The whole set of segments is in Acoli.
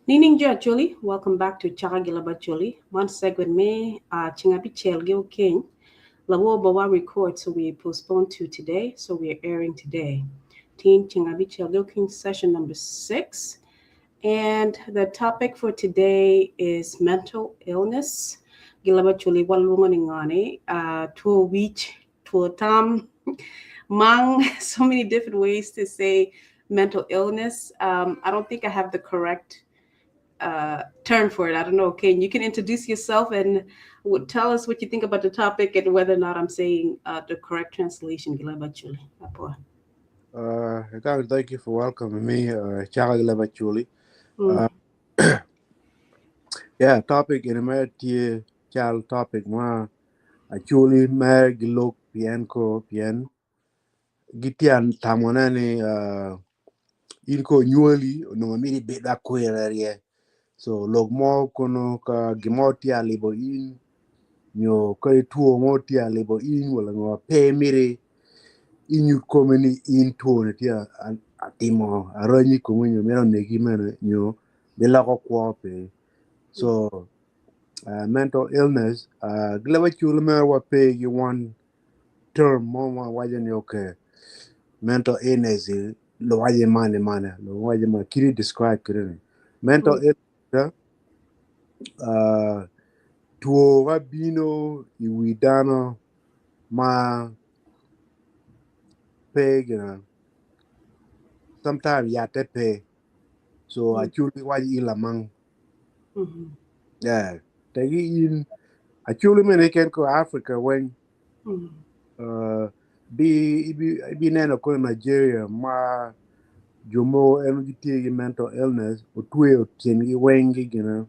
Nining jo Acholi, welcome back to Caka gi Leb Acholi. Man segment me ceng abicel gi okeny. Lawor ba wa record so we postpone to today, so we are airing today. Tin ceng abicel gi okeny session number 6. And the topic for today is mental illness. Gi Leb Acholi walwongo ni ngani, two wic, two tam, mang, so many different ways to say mental illness. I don't think I have the correct term for it. I don't know. Ken, you can introduce yourself and tell us what you think about the topic and whether or not I'm saying the correct translation. Gi Leb Acholi. Apo. Thank you for welcoming me, Chaka gi Leb Acholi. Yeah, topic in America, child topic ma actually mer gilok pien ko pien gitian tamona ni in ko nywali onongo miti bed akwera rie so lok mo kono ka gimo tye alibo in nyo ka two mo tye alibo in wala ngo pe miti inyut kome ni in two ni tye atimo aranyi komi nyo mito negi mene nyo biloko kwo pe so mental illness gi Leb Acholi mere wa pe gi one term mo ma waco ni okay mental illness lo waco mane mane lo waco ma kiti describe kede ni mental illness two ma bino i wi dano ma pe gina sometimes yatte pe so Acholi waco in lamang. Yeah, tegi in Acholi mene ken ko Africa weng bi ibi neno ko Nigeria ma jo mogo en gitye gi mental illness otweyo tyengi weng gi gina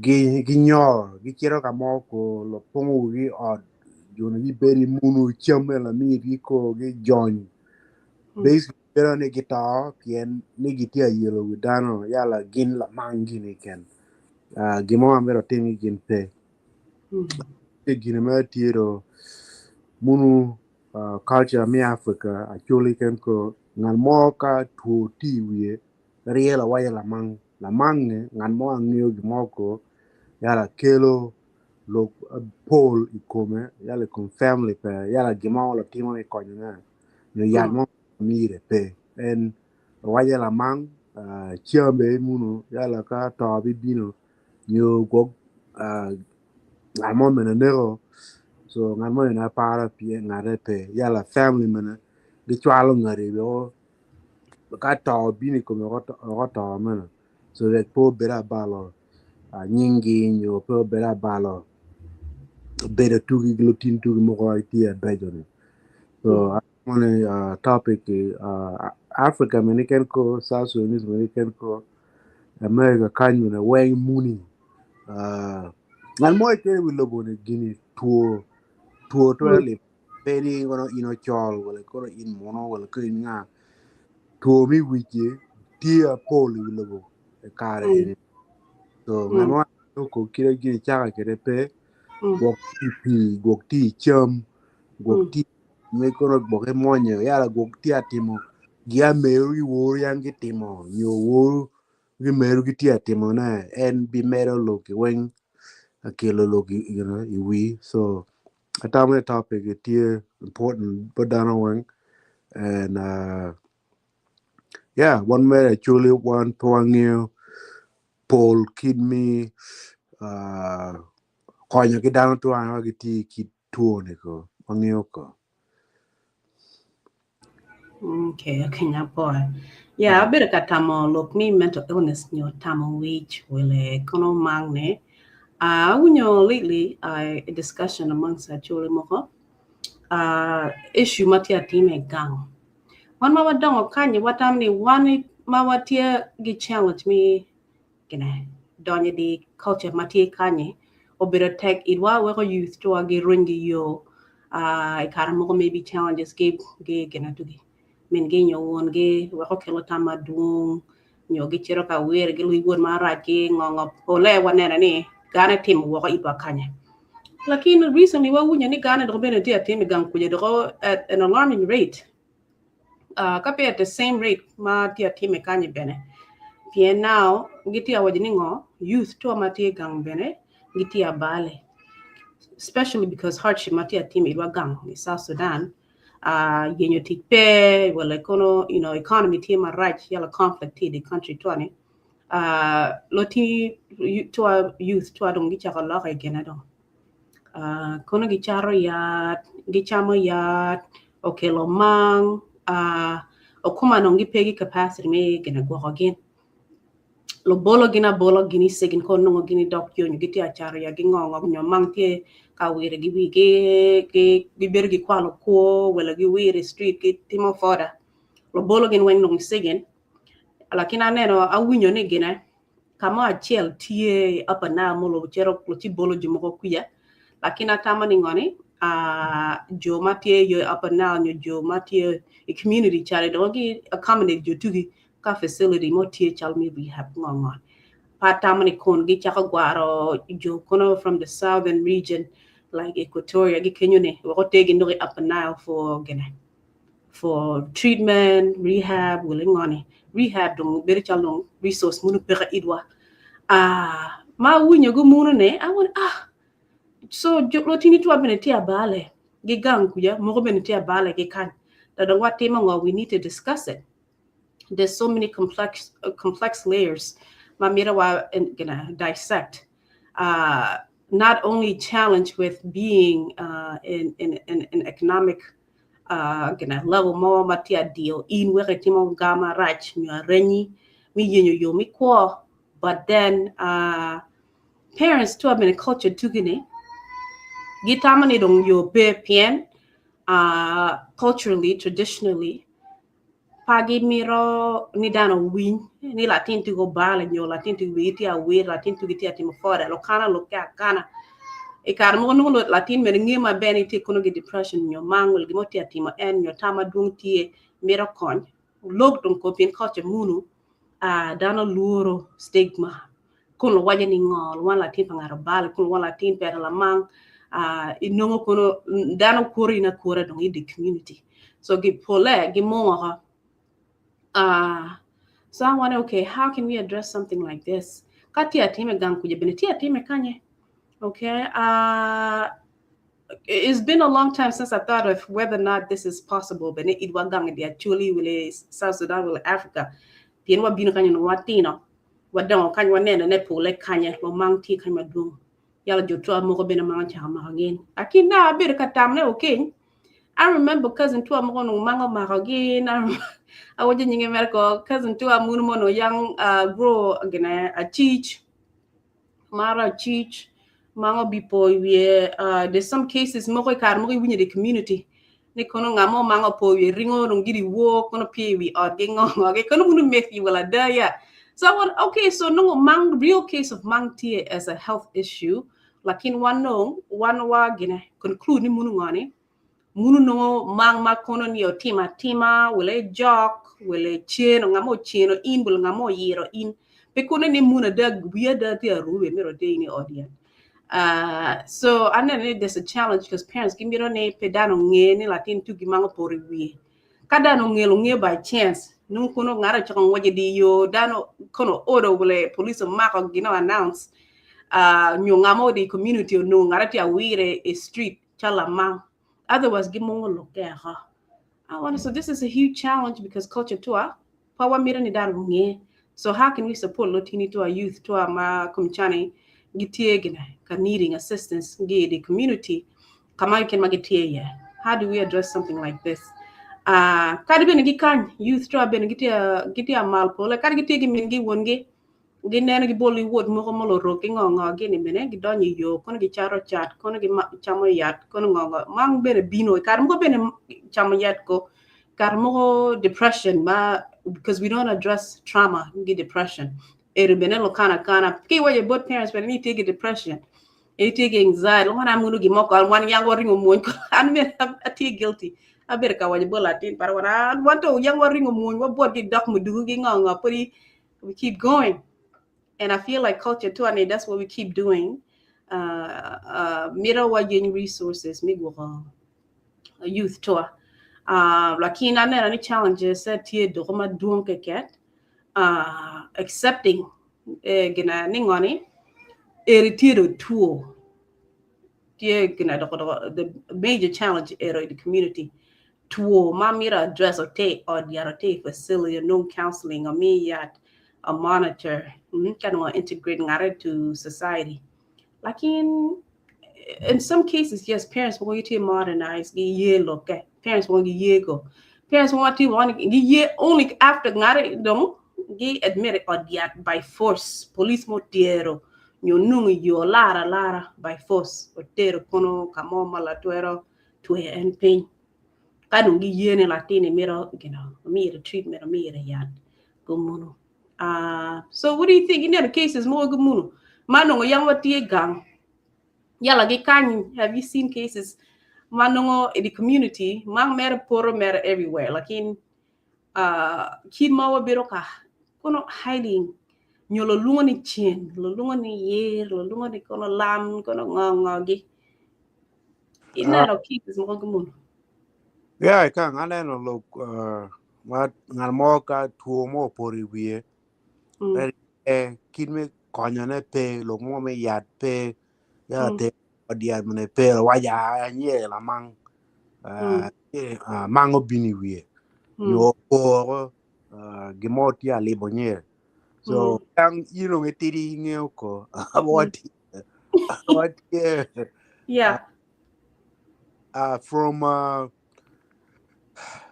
ginyor gicito ka mo ko lopongo wigi ot jono gibedo i munu cam bene lamigi ko gijony basically bedo ni gito pien ni gitye ayelo wi dano yala gin lamang gini ken gimo ma myero otim gin pe gine ma tye do munu culture me Africa Acholi ken ko ngat mo ka two tye i wiye ryelo awaca lamang lamang ni ngat mo angeyo gimo ko yala kelo lok pol i kome yala i kom family pe yala gimo latimo ni konyo ne nyo yat mo mire pe en owaco lamang cambe munu yala ka to bibino nyo gwok ngat mo mene neko so ngat mo eni aparo pien ngate pe yala family mene gicwalo ngati weko ka to bino i kome weko to mene so that pe obedo abalo nyingi nyo pe obedo abalo bedo tugi ki lutin tugi mogo tye abeco ni so amoni topic Africa mene ken ko South Sudanese mene ken ko America kany mene weng muni ngat mo keken i wi lobo ni gini two two twero limo pe ni kono in ocol wala kono in muno wala kono in nga two me wic-ci tye apol i wi lobo i kare eni so ngat mo ko kite gini caka kede pe gwok tye i pii gwok tye i cam gwok tye me kono gwok imonyo yala gwok tye atimo gi ameru gi woru yang gitimo nyo woru gi meru gitye atimone en bimedo lok weng akelo lok i wi so atamo ni topic tye important bot dano weng and yeah wan mere Acholi wan pe wangeyo pol kit me konyo ki dano twanga gitye ki two ni ko wangeyo ko. Okay, nyapoa. Yeah, abedo ka tamo lok ni mental illness nyo tamo wic wele kono mang ne. Awinyo lately a discussion amongst Acholi moko issue ma tye atime i gang. Wan ma wadongo kanyi watam ni wan ma watye gi challenge mi gine donyo di culture ma tye kanyi obedo tek itwa weko youth twa giruny gi yo i kare mogo maybe challenges gi gi gine tugi min gi nyo won gi weko kelo tam madwong nyo gicito ka wer gi luwi wod marac gi ngo ngo pole waneno ni gane timo woko itwa kanya lakini recently wawinyo ni gane dok bene tye atim i gang kuca dok at an alarming rate. Ka pe at the same rate ma tye atime kany bene. Pien now gitye awaco ni ngo youth two ma tye gang bene gitye abale. Especially because hardship ma tye atime idwa gang i South Sudan yenyo tic pe wala kono economy tye marac yala conflict tye i the country two ni loti two youth two dong gicako loko i gine dong. Kono gicato yat, gicamo yat, okelo mang, okuma dong gipe ki capacity me gine gwoko gin. Lubolo gin abola gin icegin kono nongo gin idok yo nyo gitye acato yat gingo ngo nyo mang tye ka wiro gi wigi gibedo gikwalo kwo wala giwiro i street gitimo foda. Lubolo gin weng dong icegin lakini aneno awinyo ni gine ka mo acel tye i Upper Nile ma olubo cito ci bolo jo mogo kwica lakini atamo ni ngo ni jo ma tye yo i Upper Nile nyo jo ma tye i community calo dong gi accommodate jo tugi ka facility mo tye cal me rehab ngo ngo pe atamo ni kun gicako gwaro jo kono from the southern region like Equatoria gi kenyo ni wek otegi noko i Upper Nile for gine for treatment, rehab, wele ngoni. Rehab dong bedo calo dong resource munu peke idwa. Ma awinyo gi munu ne, I went, ah, so lotini twa bene tye abale gi gang kuja, moko bene tye abale gi kany. Da dong watimo ngo, we need to discuss it. There's so many complex layers ma mito wa gonna dissect. Not only challenge with being in economic gina level mo ma tye adiyo in wek itimo ga marac nyo arenyi me yenyo yo me kwo, but then parents too bene culture tugi ni gitamo ni dong yo pe pien culturally, traditionally pa gimito ni dano owiny ni latin tye gubalo nyo latin tye wigi tye awir, latin tye tye atimo foda lukana lukke akana. I kare mogo nongo latin bene ngeyo maber ni tye kono ki depression nyo mang wala gin mo tye atimo en nyo tam madwong tye mito kony. Lok dong ko pien culture munu dano lworo stigma kun luwaco ni ngo luwan latin pa ngat obalo kun luwan latin peke lamang inongo kono dano kuro in akura dong i the community. So gipole gimungo oko. So I wonder, okay, how can we address something like this? Ka tye atime gang kuja bene tye atime kanye. Okay. It's been a long time since I thought of whether or not this is possible. Bene idwa gang di actually wile South Sudan wile Africa. Pien wabino kanye no watino. Wadongo kany waneno ne pole kanye lo mang tye kany madwong. Yala jo twa moko bene mang chaka mako gin. Akin na abedo ka tam ne okay. I remember cousin tua moko nung mango mako gin. Awaco nyinge mere ko cousin tua munu mono yang grow gine achich maro achich mango bipo i wiye. There's some cases moko i kare moko iwinyo i community ni kono nga mo mango po i wiye ringo dong giri wo kono pye i wi ot gi ngo ngo gi kono munu myth wala ada ya. So I want, okay, so nongo mang real case of mang tye as a health issue lakin wan nong wan wa gine conclude ni munu ngoni munu nongo mang ma kono ni otima atima wele jok wele ceno nga mo ceno in wele nga mo yiro in pe kono ni munu ada wiya ada tye aruwe miro de ni audience. So aneno ni there's a challenge because parents gimito ni pe dano nge ni latin tugi mango poro i wiye. Ka dano ongelo nge by chance nongo kono ngato ocako ngwece di yo dano kono odo wele police omako gino announce nyo ngamo di community onongo ngato tye awire i street calo lamang. Otherwise gimongo lukke oko. I wonder, so this is a huge challenge because culture tua pa wamito ni dano nge. So how can we support lotini to our youth to our ma kumchani gitye gine ka needing assistance gi the community kama ken ma gitye ye. How do we address something like this? Kadi bene gi kany youth to bene gitye gitye mal pole kadi gitye gi min gi won gi gineno gibolo i wot moko ma olorok gi ngo ngo gini bene gidonyo i yo kono gicato cat kono gicamo yat kono ngo ngo mang bene bino i kare mogo bene camo yat ko kare mogo depression ma because we don't address trauma gi depression eri bene lukana kana ki iwaco bot parents bene ni itye ki depression itye ki anxiety wan amuno gin mo kol wan yang waringo mwony ko an bene atye guilty abedo ka waco bot latin para wan an wan to yang waringo mwony wabwot ki dok muduku ki ngo ngo pudi we keep going. And I feel like culture too, I mean, that's what we keep doing. Mito wa yeny resources mi gwoko youth twa. Lakin aneno ni challenges tye doko madwong keken accepting gina ni ngoni eri tye do two tye gina doko doko the major challenge ero in the community two ma mito address ote ot yat ote facility onong counseling omi yat a monitor ka nongo integrate ngate to society. Lakin in some cases, yes, parents mogo gitye modernized, giye lokke. Parents mogo giye go. Parents mogo tye mogo giye only after ngate dong gi admit it ot yat by force. Police mo tero nyo nongo yo lara lara by force otero kono ka mo ma latwero tweyo en piny. Ka dong giye ni latin mito mire treatment, mire yat gumuno. So what do you think? In cases mo gumuno ma nongo yang watye gang yala gi kany, have you seen cases ma nongo in the community ma mere poto mere everywhere, lakin kit ma wabedo ka kono hiding nyo lo lungo ni cien, lo lungo ni yer, lo lungo ni kono lam kono ngo ngo gi ineno cases mogo gumuno? Yeah, ka aneno lok ma ngat mo ka two mo opoto i wiye, kit me konyone pe, lok mo me yat pe, ya te ot yat mene pe, waco anyer lamang, mang obino i wiye, nyo oporo gin mo tye alibo nyer. So yang in dong itidi ingeo ko, watye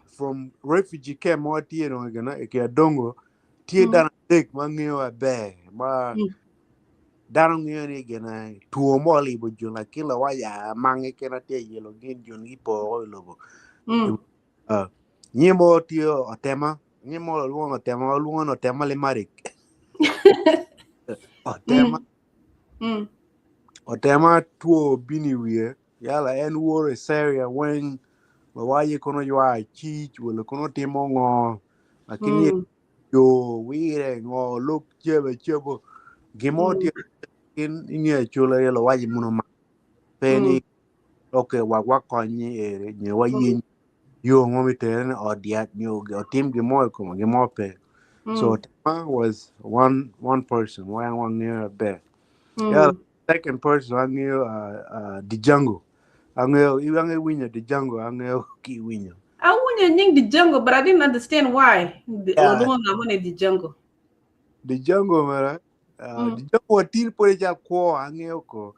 from refugee camp ma watye dong i Adongo, tye dano adek ma ngeo aber ma dano ngeo ni gina two mo olibo jo lakin lawaco amangi kena tye yelo gin jo ni giporo i lobo. Nyimo tye otema, nyimo lwongo otema, lwongo ni otema limarik. Otema. Otema two bini wiye, yala en woro i Syria weng, lawaye kono ywa cic, wala kono timo ngo, lakini yo wire ngo lok cebe cebo, gimo tye kin inge cula ye lawaye muno ma pe ni okay wa wa konyi ere nyo wa yin yo ngo mi tere ni ot yat nyo otim gimo i kome gimo pe. So Otema was one person wa wan ngeo aber. Yeah, second person angeo Django. Angeo iwange winyo Django angeo ki winyo. Awinyo nying Django, but I didn't understand why. Lwongo ngamo ni Django. Django mara. Django watil pode ca kwo angeo ko.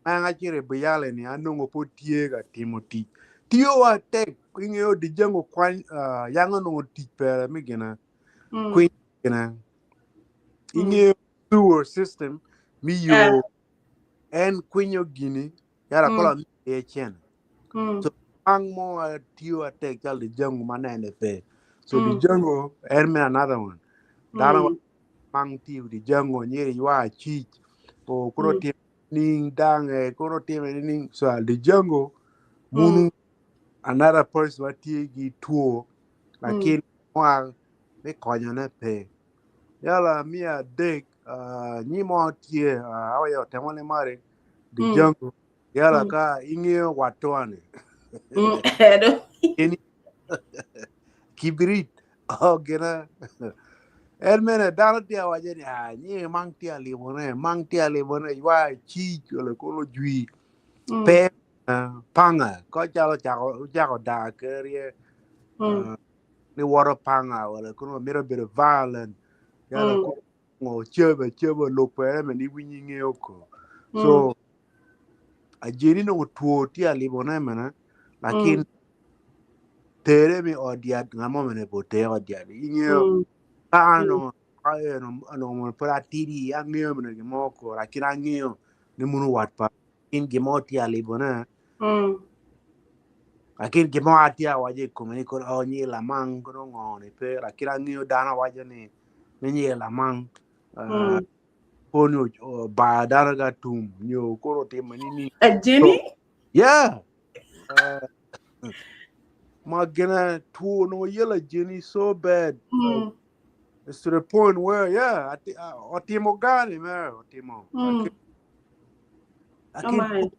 An acito i Buyale ni anongo pud tye ka timo tic. Tiyo wa tek ingeo Django kwany yang onongo tic pere mi gina. Kwiny gina. Ingeo sewer system mi yo en kwinyo gini yara kola mi ye cene. So ang mo tiyo atek cal Django manene pe. So Django en me another one. Dano mang tiyo Django nyiri ywa cic o kuro timo ning dange kuro timo ning so Django munu another person ma tye gi two lakin mwa me konyone pe. Yala mi adek nyimo tye awayo otemo ni mari Django yala ka ingeo watwani. Kibrit oh gina en mene dano tye awaco ni nyi mang tye alibone mang tye alibone ywa cic wala kono jwi pe panga ko calo ocako daa kerye ni woto panga wala kono mito bedo violent yala kono cebe cebe lok pere mene iwinyi ngeo ko. So ajeni nongo two tye alibone mene lakin tere mi ot yat ngamo mene bo ter ot yat ingeo ka anongo anongo pud atidi angeo mene gimo ko lakin angeo ni munu wat pa in gimo tye alibone lakin gimo atye awaco i kome ni kono oh nyi lamang kono ngo ni pe lakin angeo dano awaco ni ni nyi lamang kono ba dano ga tum nyo kono timo ni ni Jenny? Yeah. Ma gina two no yellow Jenny so bad. It's to the point where yeah, otimo gani me otimo. Oh my.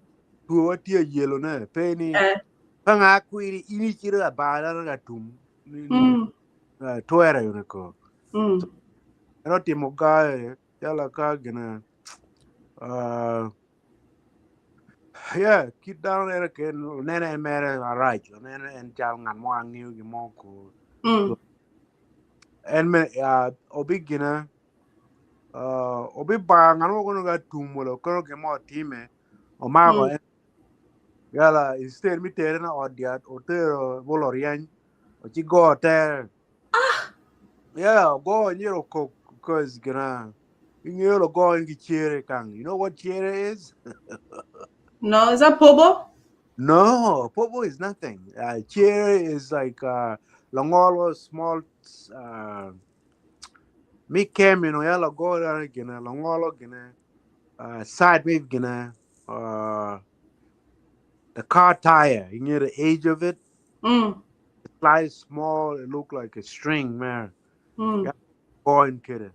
Two atie yellow ne pe ni. Pa nga kwiri ini ciro abala ka tum. Twere yone ko. Ero timo gae yala ka gina yeah, kit dano nene ke nene en mere arach, nene en chal ngat mo ang'eyo gimo ko. En me obi gina obi ba ngat mo kono ga tum wala kono gimo time omako en yala instead mi tere na ot diat otero bolo riany ochi go tere. Yeah, go nyero ko cause gina ingero go ingi chere kang. You know what chere is? No, is that pobo? No, pobo is nothing. Chere is like longolo small mi kemi no yala go gina longolo gina side wave gina the car tire. You know the age of it. It slice small, it look like a string, man. Yeah, go and get it.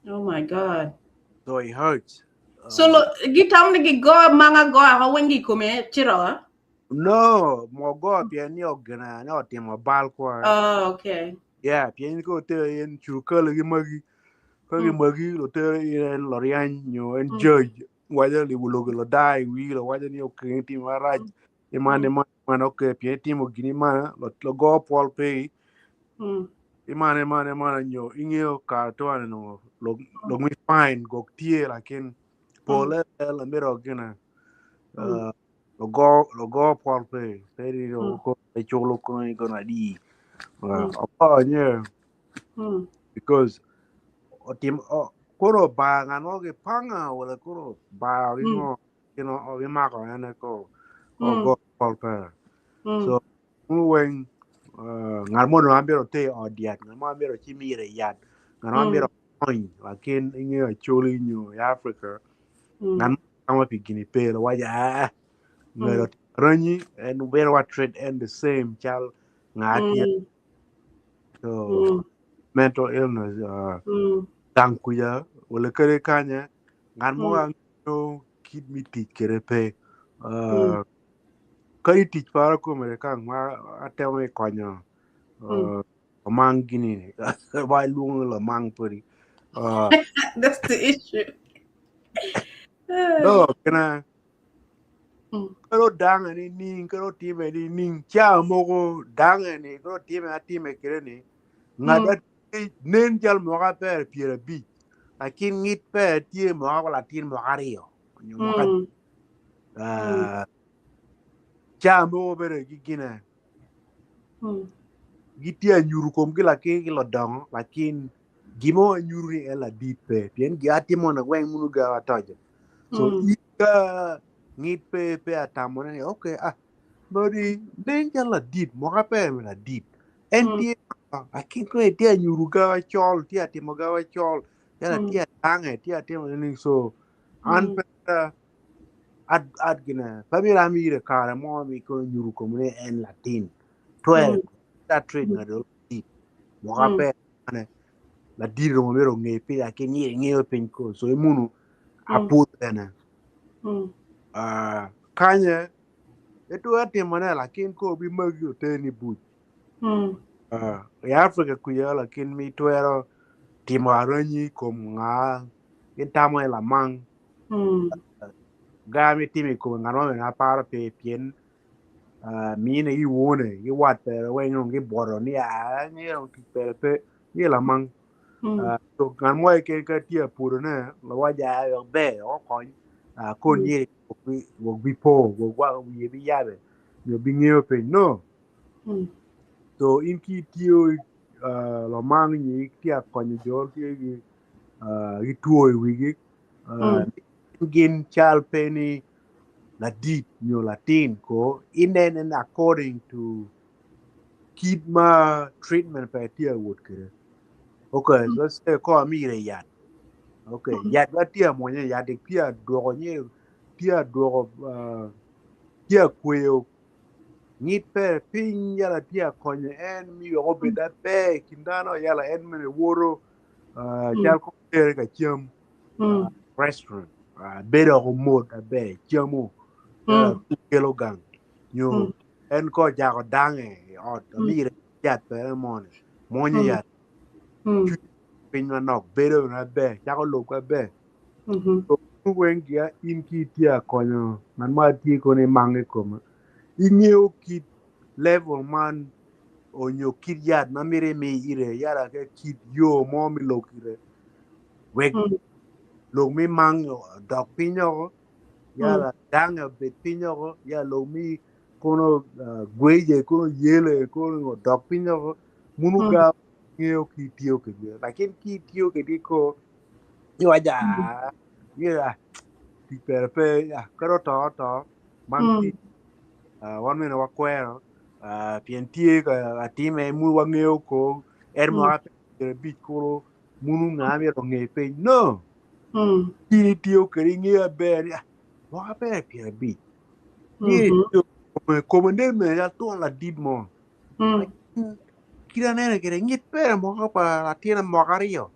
Oh my God. So it hurts. So lo gitam ni go manga go ha wengi kome chiro. No, mo go pia ni ogana no timo bal kwa. Oh, okay. Yeah, pia ni ko te en chu ka le magi. Ka gi magi lo te en lo rian nyo en judge. Waja li bulo lo dai wi lo waja ni okay ti maraj. E man e man okay pia timo gini man lo lo go pol pe. E man nyo ingeo ka to an no lo lo mi fine go tie lakin pole la mero gina. Lo go pol pe peri lo ko e cholo ko ni ko na di. Oh yeah. Because o tim o koro ba ngano ke panga wala koro ba ri no you know o ma ko ene ko o go pol pe. So when ngar mo no ambero te odiat ngar mo ambero chimire yat ngar mo ambero on lakin inge choli nyo Africa ngar mo pi Guinea pe lo waja ngero ranyi and where what trade and the same chal ngati. So mental illness tankuya wala kere kanya ngar mo angyo kid mi teach kere pe kari teach para ko mere kang ma ateme konyo mang gini ba luong la mang peri. That's the issue. No kana karo dang ni ning karo time ni ning cha mogo dang ni karo time atime kere ni ngada nen jal mo ka per piera bi lakin ngit pe tie mo ka latin mo ario nyo mo ka cha mo bere gi gina gitia nyuru kom gi lakin gi lodong lakin gimo nyuru ni ela dit pe pien gi atimo na weng munu ga ataje. So ika ngit pe pe atamo ni okay ah body nen jal la dit mo ka pe la dit en tie lakin ko tie nyuru ga chol tie atimo ga chol ya tie tange tie atimo ni so an pe ad gina pamira mire kare mo mi ko nyuru ko ne en latin 12 that trade na do dit mo ka pe ne la dit ro mero nge pe lakin ni nge pe ko so emunu aput na kanye etu atimo ne lakin ko bi magi te ni but ya Africa kuya lakin mi twero timo aranyi kom nga intamo la mang ga mi timi ko ngano na para pe pien mi ne i wone i wat pe we ngong gi boro ni a ni ro ti pe pe ni la mang so ngan mo ke ka tie puro ne lo wa ja yo be o ko ko ni wo bi po wo wa ye bi yabe yo bi ngeo pe no. So in ki tio lo mang ni tia ko ni jo ti gi gi tuo wi gi gin chal penny la dit nyo latin ko inen and according to kid ma treatment pe tia wot kere. Okay, let's say ko amire yat. Okay, yat ba tia mo nya yat tia duoko nye tia duoko tia kweo ngit pe piny yala tia konyo en mi yo beda pe kindano yala en mene woro chal ko tere ka chiem restaurant bedo ko mod abe chiemo kelo gang nyo En ko ocako dange i ot, amire yat pere moni, mwonyo yat piny manok, bedo maber, cako lok maber. Weng gia in ki itye ka konyo ngat ma tye kono imango i kome, ingeyo kit level man onyo kit yat ma mito imi ire, yat ake kit yo mo me lok ire wek lok me mang odok piny oko, yala dange obed piny oko, ya lok mi kono gweje kono yele kono odok piny oko, munu ga ngeyo ki itiyo kwedgi. Lakin ki itiyo kwedgi ko iwaco aa myero tic pere pe kadi oto oto man wan bene wakwero pien tye ka time munu wangeyo ko en mwaka 50 kulu munu nga myero onge piny no in itiyo kwede ingeyo aber ni mwaka 50 kome nen mene cal twon ladit mo kit anene kwede ngit pere mwaka pa latin mwaka 2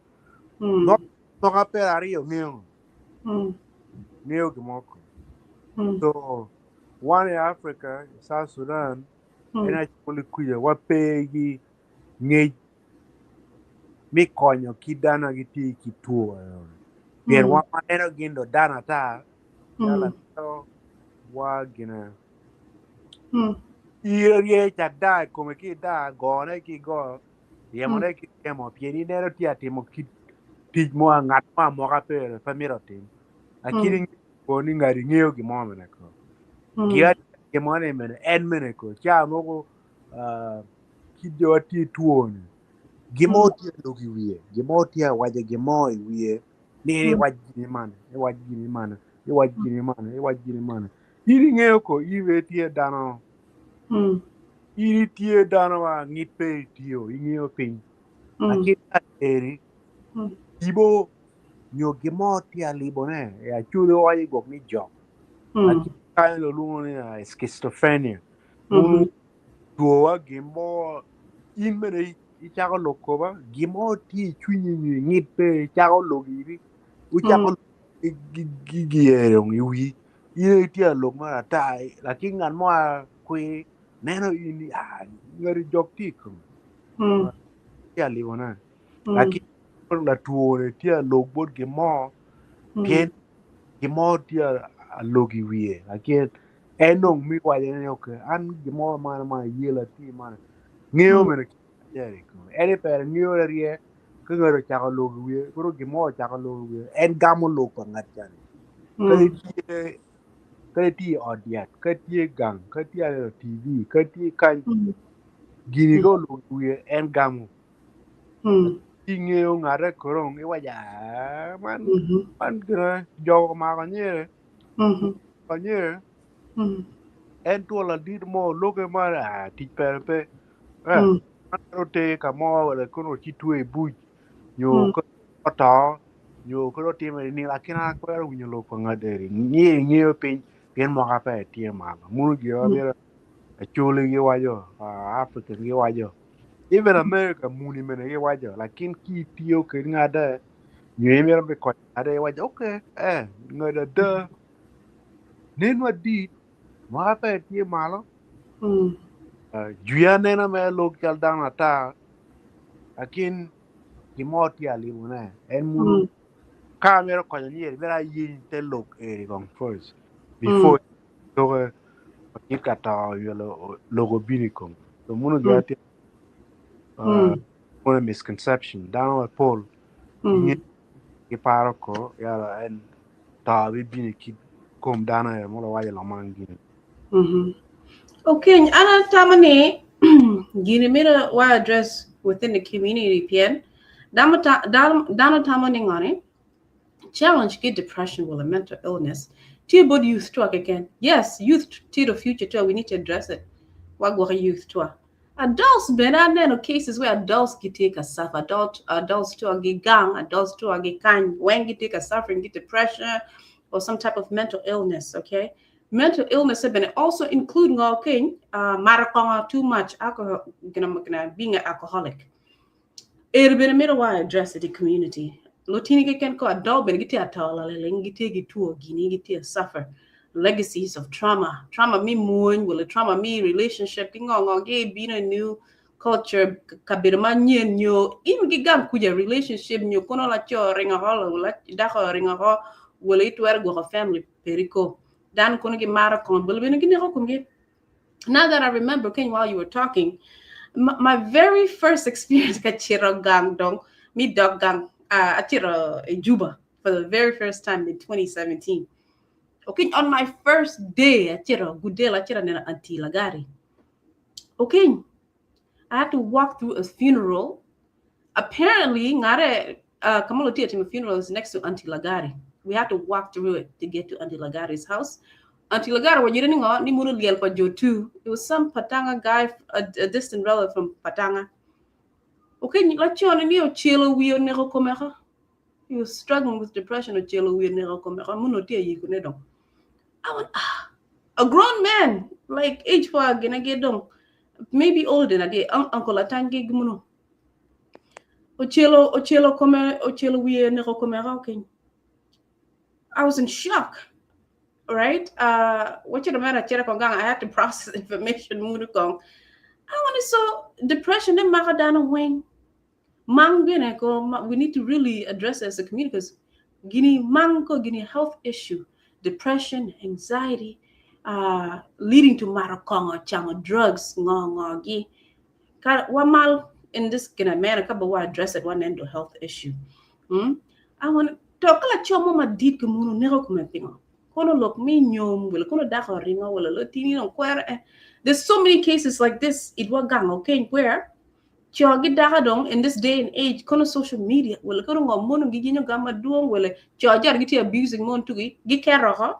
mwaka 20 ngeyo ngeyo gin mo so wan i Africa i South Sudan en aye kwica wape ki ngec me konyo ki dano ma gitye ki two pien wan waneno gin do dano ata yala wa gine ire rye cak daa i kome ki daa gone ki go ryemone ki ryemo pien ineno tye atimo kit tic mo ngat mo amoka pere pe mito otim lakini ko ni ngati ngeyo gin mo mene ko gia gin mo ni mene en mene ko ca mogo kit jo tye two ni gin mo tye lok i wiye gin mo tye awaco gin mo i wiye ni iwac gini man iwac gini man iwac gini man iwac gini man in ingeyo ko in bene tye dano in itye dano ma ngit pe itiyo ingeyo piny lakini eri tipo nyo gin mo tye alibone i acholi owaco gwok ni jok lakini kany lulwongo ni schizophrenia munu twowa gin mo in bene icako lok koba gin mo tye i cwinyi nyo ingit pe icako lok iri ucako giyero i wi in itye alok mar ata lakini ngat mo kwir neno in ni ngati jok tye i kome tye alibone lakini latwo-ni tye alok bot gin mo pien gin mo tye alok i wiye lakini en dong mi waco ni okay an gin mo man ma ayela tye man ngeyo mene en aye pere ngeyo rye ka ngat ocako lok i wiye kono gin mo ocako lok i wiye en gamo lok pa ngat cani kadi tye i ot yat kadi tye gang kadi tye aneno TV kadi tye kany gini ka olok i wiye en gamo ingeyo ngate korong iwaco aa man man gire jo omako anyere anyere en two ladit mo loke mar aa tic pere pe man oter ka mo wala kono ci twe i buc nyo ka oto nyo kono otime ni lakini an akwero winyo lok pa ngat eni ngeyo piny pien mwaka pe tye malo muno gin ma myero Acholi giwaco, African giwaco, even America muni bene giwaco, lakin ki itiyo kede ngade nyo imito me konyo ngade iwaco okay eh ngade ada nen madit mwaka pe tye malo jwi anena mere lok cal dano ata lakin gin mo tye alibone en munu ka amito konyo ni myero ayeny te lok eni kong first before loke tye ka to nyo lok obino i kome so munu gin atye munu misconception dano mapol giparo ko yala en to bibino i kit kom dano eno mulo waco lomang gini. Okay, an atamo ni gini mito wa address within the community pien dano tamo ni ngoni challenge ki depression wala mental illness tye bot youth twa keken. Yes, youth tye the future twa, we need to address it. Wagwoko youth twa. Adults bene aneno cases where adults gitye ka suffer, adults twa gigang, adults twa gikany, weng gitye ka suffering ki depression or some type of mental illness, okay? Mental illness bene also include ngo keny, mato kongo too much, alcohol, gina, being an alcoholic. Eri bene mito wa address it i community. Lutini keken ko adult bene gitye ato laliling, gitye ki two gini, gitye suffer. Legacies of trauma, trauma me mwony wala trauma me relationship ki ngo ngo gi bino new culture, kabedo ma nyen nyo in gi gang kuja relationship nyo kono laco ringo oko wala dako ringo oko wala itwero gwoko family periko dan kono gi maro kongo wala bene gineko komgi. Now that I remember, Ken, while you were talking, my very first experience ka cito gang dong mi dok gang, acito i Juba for the very first time in 2017. Okay, on my first day acito Gudel, acito neno Auntie Lagari. Okay, I had to walk through a funeral. Apparently, ngare Kamalo Tia funeral is next to Auntie Lagari. We had to walk through it to get to Auntie Lagari's house. Auntie Lagari, when you didn't know, ni munu liel pa jo tu. It was some Patanga guy, a distant relative from Patanga. Okay, lacho ni ochelo wiyo neko komeka. He was struggling with depression, ochelo wiyo neko komeka. Munu tia yiku ne dong. I went, ah, a grown man, like age for gonna get dong, maybe older than I Uncle Atangi gumuno. Ochelo, ochelo kome, ochelo wiye neko komeka. Okay. I was in shock. Right? What you matter? I had to process information. Munu kong. I want to so depression and makadana wing. Mang bene ko we need to really address it as a community because gini mang ko gini health issue, depression, anxiety, leading to marakongo, chango drugs, ngo ngo gi. Ka wamal in this gina manner ka ba wa address it one mental health issue. I want to kala chomo ma dit ko munu neko kume pingo. Kono lok mi nyom wala kono dako ringo wala lo tini no kwere. There's so many cases like this idwa gang, okay, where cho gi daka dong in this day and age kono social media wala kono ngo mono gi ginyo gama duong wala cho jar gi ti abusing mon tugi gi kero ho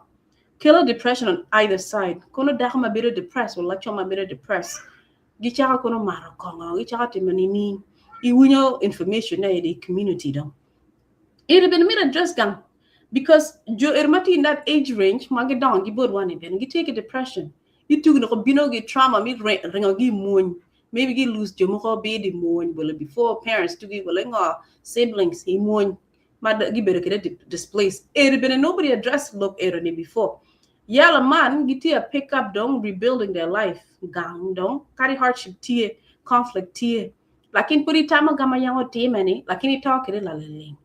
killer depression on either side. Kono daka ma bedo depressed wala cho ma bedo depressed gi chaka kono maro kongo gi chaka timo ni ni iwinyo information na the community dong iri ben mira address gang because jo ermati in that age range ma gi dong gi bod wani ben gi take depression itu no ko bino gi trauma mi ringo gi muony maybe gi lose jo moko be di muony wala before parents to gi wala ngo siblings i muony ma gi bedo kede displaced eri ben nobody addressed look eri ni before yala man gi tia pick up dong rebuilding their life gang dong kari hardship tie conflict tie lakin pudi tamo gama yango timeni lakini talk ere la leleng.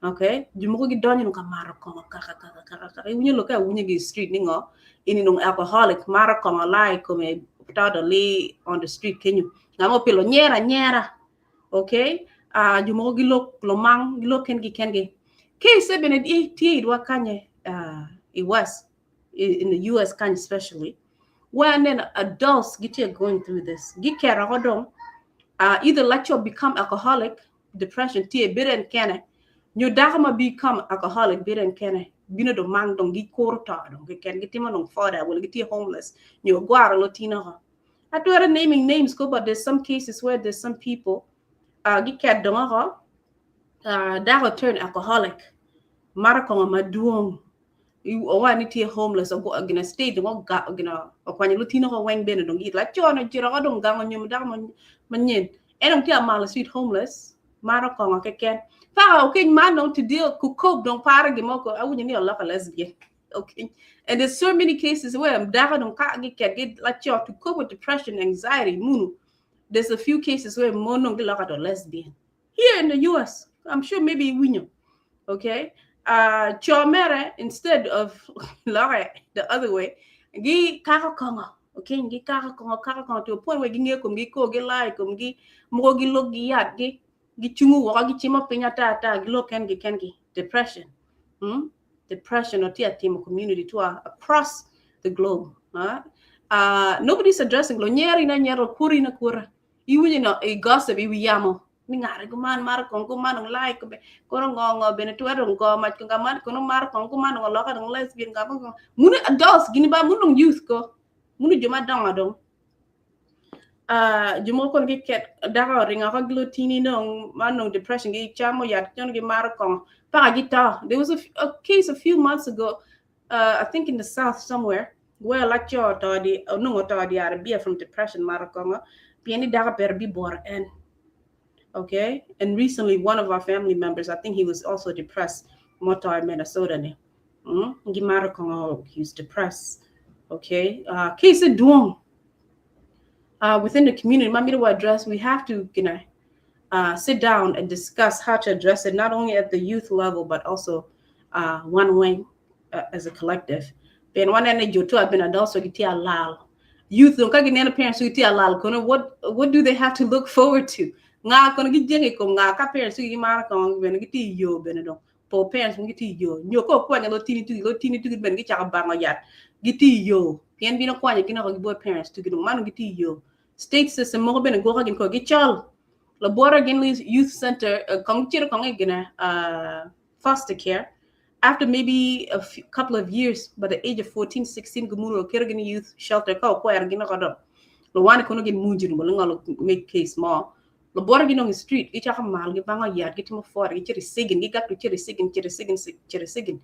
Okay, jumugo gi donyo ka maro kongo kaka kaka kaka kaka iwinyo loka winyo gi street ningo ini nung alcoholic maro kongo lai kome putado li on the street kenyu ngamo pilo nyera nyera. Okay, jumugo gi lok lomang gi lok ken gi ken gi case bene di tie idwa kanye it was in the US kanye, especially when then adults get here going through this gi kera hodong either let you become alcoholic, depression tie biren kene nyo dako ma become alcoholic biren kene bino do mang dong gi koro to dong gi ken gi timo dong foda wala gi tie homeless nyo gwaro lo tino ho. Atwero naming names ko, but there's some cases where there's some people gi ket dong ho dako turn alcoholic mara ko maduong owa ni tie homeless o gina state dong ga gina o kwanya lo tino ko weng bene dong gi la chono jiro ko dong gango nyum dako manyen enong tia mala street homeless mara ko keken pa. Okay, man dong to deal ku cope dong para gi moko awunyo ni oloko lesbian. Okay, and there's so many cases where dako dong ka gi ket gi la cho to cope with depression, anxiety munu. There's a few cases where mono gi loko to lesbian here in the US. I'm sure maybe winyo. Okay, cho mere instead of lore the other way gi kaka kongo. Okay, gi kaka kongo, kaka kongo to a point where gi nge kom gi ko gi lai kom gi mo gi lok gi yat gi gi chungu woko gi chimo piny ata ata gi lok ken gi ken gi depression. Depression or tia timo community to across the globe, huh? Nobody's addressing lo nyeri na nyero kuri na kura iwinyo no i gossip iwi yamo ni ngare ko man mar kon ko man lai ko be ko ngo ngo bene twero ngo ma ko man ko mar kon ko man ngo lo ka lesbian ga ko munu adults gini ba munu youth ko munu joma dongo dong jumo kon gi ket dako ringa ko glutini no man no depression gi chamo yat nyon gi mar kon pa gi ta. There was a case a few months ago, I think in the south somewhere, where la cho to di no to di arabia from depression mar kon pieni dako per bi bor en. Okay, and recently one of our family members, I think he was also depressed, moto Minnesota ni. Gimato kongo, he's depressed. Okay. Case dwong within the community, ma mito address, we have to sit down and discuss how to address it, not only at the youth level, but also one way as a collective. Ben one and jo have been adults so gitye alal. Youth dong ka gineno parents so gitye alal kono what do they have to look forward to? Nga kono gijenge kom nga ka parents so gimaro kongo bene gitye yo bene dong. Po parents mo gitye yo. Nyo ko kwanyo lo tini tugi bene gichako bango yat. Gitye yo. Pien bino kwanyo gino ko gibo parents tugi dong mano gitye yo. State system moko bene gwoko gin ko gichol. Labora gin youth center kong chiro kong gina foster care after maybe a few, couple of years, by the age of 14, 16, gumuro kero gin youth shelter ka ko er gin ko do lo wan kono gin munjin mo ngalo make case mo lo bora gin on street gi chaka mal gi bango yat gi timo for gi chiri sigin gi gatto chiri sigin chiri sigin chiri sigin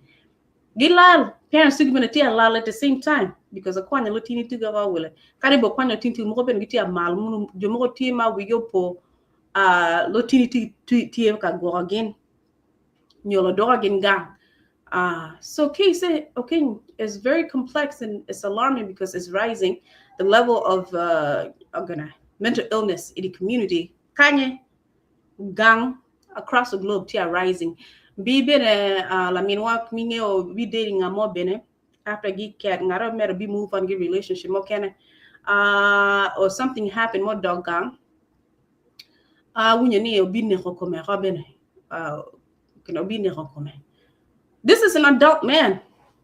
gi lal parents tugi bene tia lal at the same time because akwanya lo tini tuga ga wele kari bo kwanya tini tugi mo ben gi tia mal munu jo mo tie ma wi yo po lo tini ti tie ka go again nyolo doga gin gang. So case, okay, is very complex and it's alarming because it's rising the level of gonna mental illness in the community. Kanye gang across the globe tia rising. Bi bene la minwa minge o bi dating mo bene after gi cat ngaro mero bi move on gi relationship mo kene or something happen mo dog gang wunyo ni obi ne ko kome ko bene kino obi ne ko kome. This is an adult man.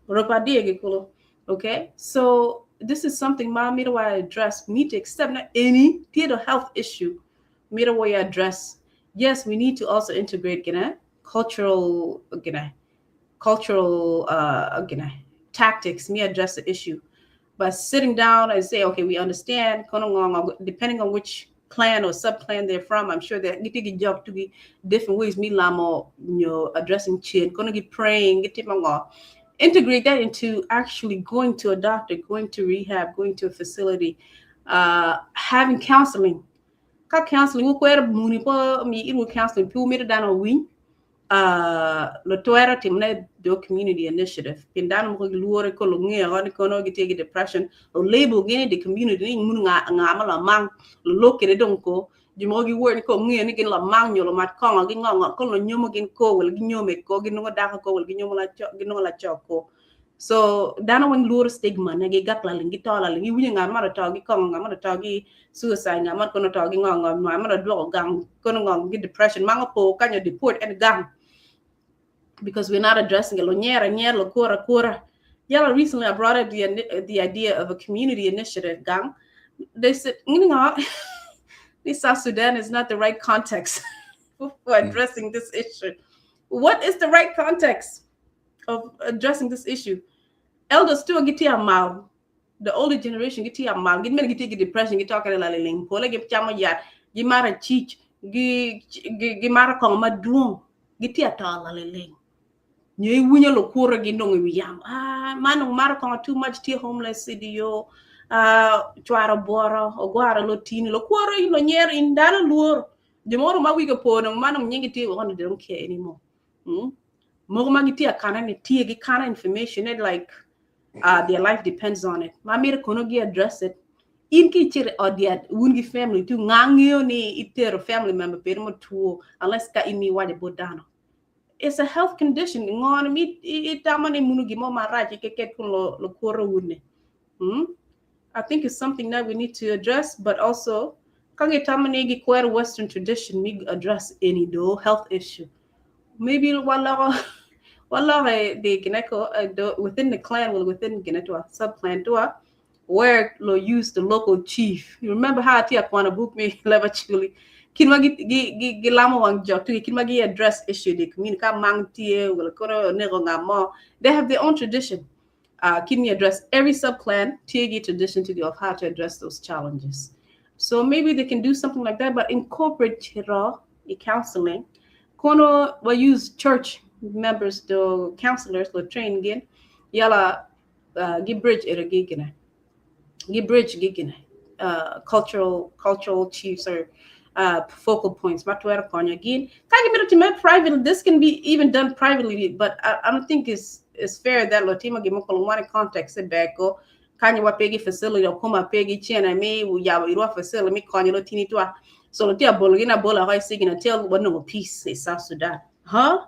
Okay, so this is something ma mito wa address. We need to accept not any theater health issue. Mito wa address. Yes, we need to also integrate gina cultural gina cultural gina tactics. Me address the issue. But sitting down and say, "Okay, we understand," depending on which clan or subclan they're from, I'm sure that get job to be different ways. Me lamo, addressing chin, gonna get praying, get integrate that into actually going to a doctor, going to rehab, going to a facility, having counseling. Ka counseling, wo kwer muni po mi iru counseling pu mi dano win lo twero timne do community initiative pin dano mo luore ko lo nge ro ni kono gi tegi depression lo label gini the community ni mun nga nga ma la mang lo lo kede don ko jumo gi wor ni ko nge ni gin la mang nyo lo mat ko gi ngo ko lo nyomo gin ko wel gi nyome ko gi no da ko wel gi nyomo la cho gi no la cho ko. So dano wen luor stigma na gi gak la lingi to la lingi winyo nga mara to gi ko nga mara to gi suicide nga mar kono to gi ngo ngo ma mara do gang kono ngo gi depression mango po kanyo deport and gang because we're not addressing it. Lo nyera nyer lo kora kora. Yeah, recently I brought up the idea of a community initiative gang. They said, this South Sudan is not the right context for addressing this issue. What is the right context of addressing this issue? Elders still get mal. The older generation get mal. Get men get depression, get talking la ling. Pole get chamo yat, gi mara chich, gi gi mara kong ma duong. Get ta la ling. Nye winyo lo kura gi ndong wi yam. Ah, manong mara kong too much ti homeless city yo. Ah, chwaro boro, ogwaro lo tini lo kura lo nyer indana luor. Jomoro ma wigo po nong manong nyingi ti they don't care anymore. Moko ma gitia kana ni tie gi kana information it like their life depends on it. Ma miro kono gi address it. In ki chiri odiat un gi family tu ngangio ni itero family member pero mo tuo unless ka imi waje bodano. It's a health condition. Ngon mi itamani munu gi mo maraji ke ket kun lo lo koro wune. I think it's something that we need to address, but also kange tamani gi kwer Western tradition mi address any do health issue. Maybe wala wala the gineko within the clan, well, within ginetwa subclan tua where lo use the local chief. You remember how tia kwana book me leva chuli kin ma gi gi gi lamo wang jok tu kin ma gi address issue the community ka mang tie wala kono nego nga mo. They have their own tradition. Can you address every subclan tie tradition to the of how to address those challenges. So maybe they can do something like that, but incorporate chiro i counseling. Kono will use church members, the counselors, the train again. Yala gi bridge ira gi gina. Gi bridge gi gina. Cultural chiefs or focal points. Matwera konya gin. Kagi miro to private. This can be even done privately, but I don't think it's it's fair that lotimo gimo kolongwani context e beko kanyo wa pegi facility okuma pegi chena mi yabo irwa facility mi konyo lotini twa so loti abolo gina bola hoi sigin until wa no peace in South Sudan, huh?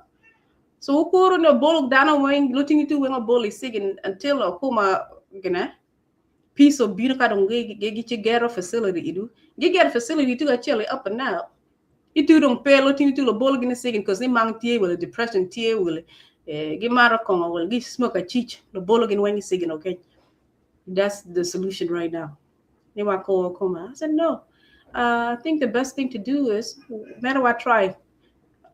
So ukuro no bolo dano wen lotini tu wen bolo sigin until okuma gina peace of bino ka dong gi gi ci gero facility idu gi gero facility tu actually up and now itu dong pe lotini tu lo bolo gina sigin cause ni mang tie wala depression tie wala gi maro kongo wala gi smoke a chich lo bolo gin wen sigin. Okay, that's the solution right now. Ni wa ko koma. I said no. I think the best thing to do is matter what try.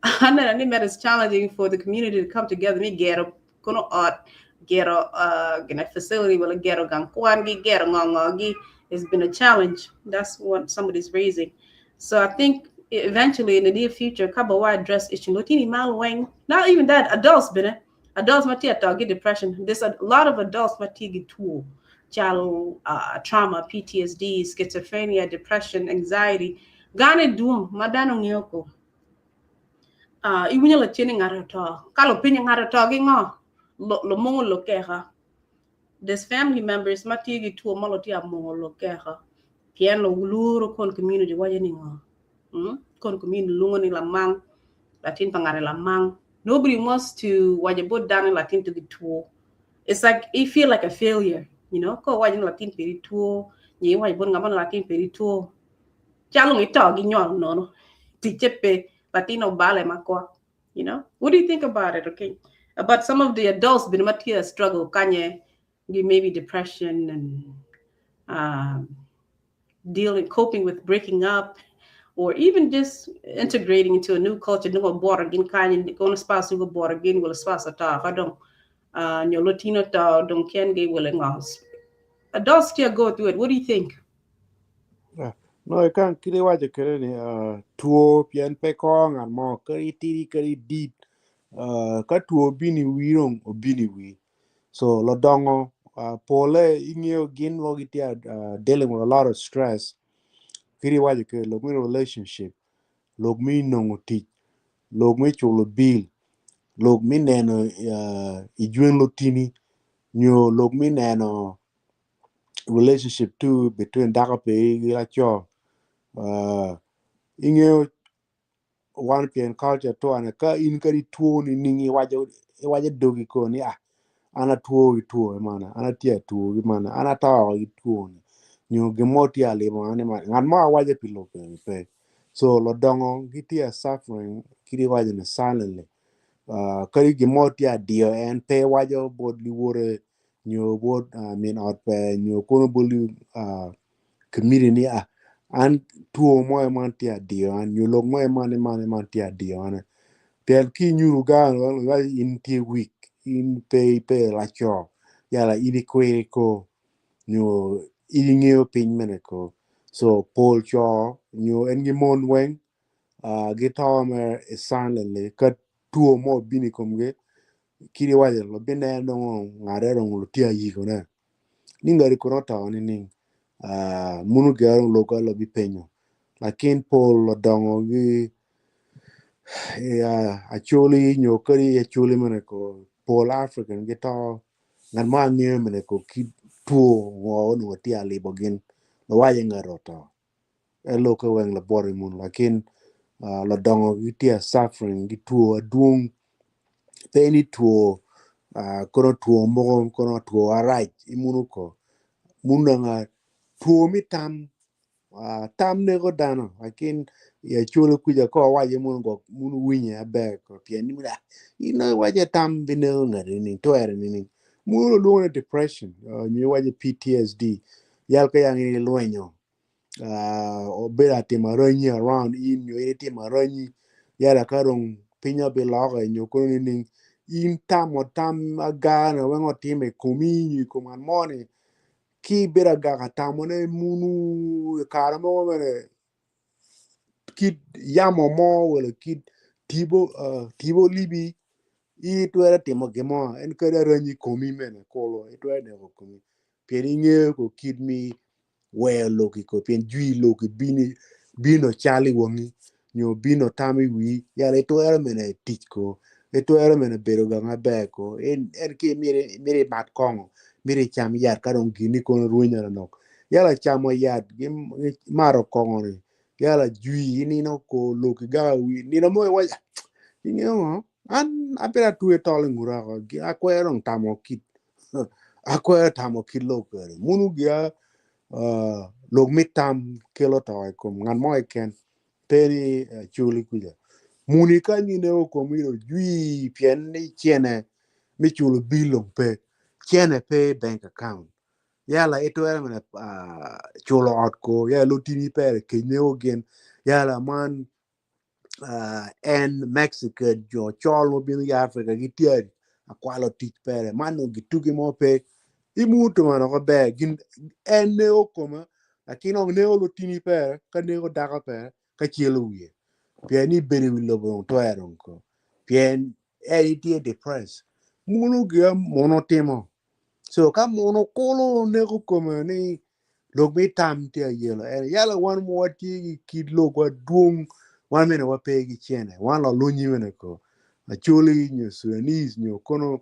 I know that it's challenging for the community to come together. Me get a kono art get a gina facility wala get a gang kwan gi get a ngongo. It's been a challenge. That's what somebody's raising. So I think eventually in the near future, kaba wa address issue. Lotini mal weng. Not even that, adults been adults matia get depression. There's a lot of adults matia get tool. Chalo trauma, PTSD, schizophrenia, depression, anxiety. Gane duong madano ngiyoko. Iwinyo la chini ngaro to. Kalo pinyo ngaro to gi ngo. Lo lo mongo lo keha. There's family members matia gi tuo malo tia mongo lo keha. Pien lo uluro kon community waje ni ngo. Kon community lungo ni lamang. Latin pangare lamang. Nobody wants to waje bot down in Latin to get tuo. It's like it feel like a failure, you know. Ko waje Latin peri tuo. Ni waje bon ngaman Latin peri tuo. Chalong ito gi nyol no no. Tichepe Latino bale makwa. You know? What do you think about it? Okay. About some of the adults been matia struggle kanye maybe depression and dealing coping with breaking up or even just integrating into a new culture no border gin kanye go spouse go border gin will spouse ta kadong nyo Latino ta dong ken ge will ngos adults still go through it. What do you think? No, I can't kiri waje kere ni tuo pien pe ko ngan mo kari tiri kari dit ka tuo bini wirong o bini wi so lo dongo pole ingeo gin lo gitia dealing with a lot of stress kiri waje ke lo mi relationship lo mi nongo ti lo mi chulo bill lo mi neno ijwen lo tini nyo lo mi neno relationship too between daka pe gi la cho ingeo one pien culture to ana ka in kari tuo ni ningi waje waje dogi ko ni ah ana tuo gi tuo mana ana tia tuo gi mana ana ta gi tuo ni nyo gi mo tia le mo ane ma ngan ma waje pilo pe pe so lo dongo gi tia suffering kiri waje na silently kari gi mo tia dio en pe waje bod li wore nyo bod min ot pe nyo kono boli community ni ah an tuo mo man tia dio an nyo lok mo man man man tia dio an pian ki nyuru ga ga in tie week in pe pe la cho yala ini kwere ko nyo ini ngeo piny mene ko so pol cho nyo en gi mon weng gi to me silently ka tuo mo bini komge kiri waje lo bine no ngare ro lo tia yi ko ne ni ngari ko to ni ni munu gero lo ka lo bi penyo lakin pol lo dongo gi ya acholi nyo kari acholi mene ko pol African gi to ngan ma ng'eyo mene ko ki tuo ngo no tia le bogin lo waje ngaro to e lo ko weng la bori mun lakin lo dongo gi tia suffering gi tuo aduong pe ni tuo kono tuo mo kono tuo arach imunu ko muna nga tuo mi tam tam nego dano lakin ya chulo kuja ko waje mun go mun winye abe ko pien ni mira ino waje tam bine ngare ni toere ni ni mun lo ne depression ni waje PTSD yal ka yang ni lwenyo o bera te maranyi around in yo te maranyi yala karong pinya be laga nyo ko ni ni in tam o tam aga na wengo time komi ko man moni ki bera ga ka tamo ne munu kara mo mene kit yamo mo wala kit tibo tibo libi i twera timo gimo en kada ranyi komi mene kolo i twera ne ko komi pien ing'eyo ko kit mi weyo loki ko pien jwi loki bini bino chali wongi nyo bino tami wi yala i twero mene tic ko Itwero mene bedo gang maber ko en en ki miri miri mat kongo miri cam yat ka dong gini kono rwenyo nok. Yala camo yat gi mato kongo ni yala jwi inino ko loki ga wi nino mo iwaca ingeyo ngo an abedo atwe tol i nguta oko akwero dong tamo kit akwero tamo kit lok kwede munu gia lok me tam kelo to i kom ngat mo keken pe ni culi kuca muni ka nyine kom iro jwi pien ni cene me culo bill dong pe cene pe i bank account yala itwero mene culo ot ko yala lutini pere kenyo gin yala man en Mexican jo col mobino i Africa gitye akwalo tic pere man nongo gitugi mo pe imuto man oko ber gin en nego kome lakin ok nego lutini pere ka nego dako pere ka celo wiye pien ni bedo i wi lobo dong twero ko pien en itye depressed muno gia muno timo so ka muno kulu neko kome ni lok me tam tye ayelo en yala wan mo watye ki kit lok wadwong wan mene wape ki cene wan lalonyi mene ko Acholi nyo Sudanese nyo kono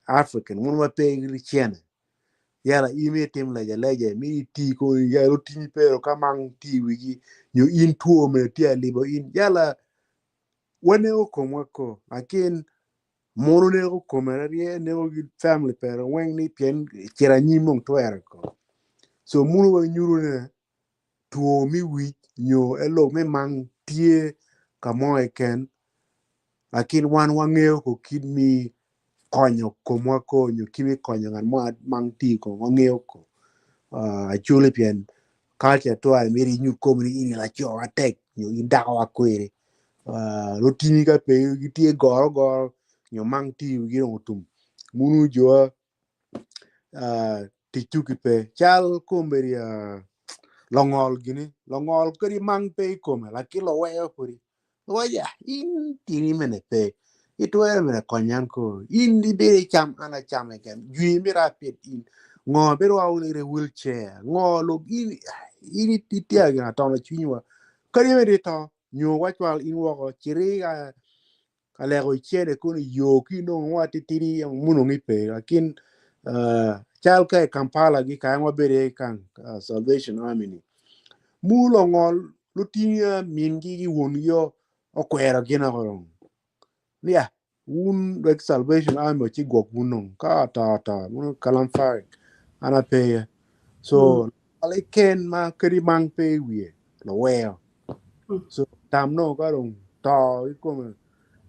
African wan wape ki cene yala in mi itim leja leja mi iti ko yala otimi pero ka mang ti wigi nyo in two mene tye alibo in yala waneko komwa ko lakin Mono neko kome rye neko gi family pere weng ni pien cito anyim dong twere ko. So muno weng nyuto ne two me wic nyo elok me mang tye ka mo keken lakin wan wangeyo ko kit mi konyo komwa ko nyo kit mi konyo ngat mo mang tye i komwa wangeyo ko. Actually pien culture twere myero inyut komi ni in laco matek nyo in dako akweri. Lutini ka pe gitye goro goro nyo mang tye i wigi dong otum munu jo tic tuki pe cal kombeddi longol gini longol kadi mang pe i kome lakin loweyo pudi waca in tini mene pe itwero mene konyan ko in ibedo icam an acam keken jwi mito apit in ngo bedo wa ire wheelchair ngo lok in in itye gin atono cwinywa kadi bed ito nyo wacwal in woko citi ka ka leko icene kono yo ki nongo wa titidi muno ngi pe lakin cal ka i Kampala gi ka en wabedo iye kang Salvation Army ni mu longol lutinga mingi ki wongi okwero gin oko dong niya wun wek Salvation Army oci gwok wun dong ka ato ato muno kalam farik an ape iye so ken ma kadi mang pe i wiye loweyo so tam no ka dong to i kome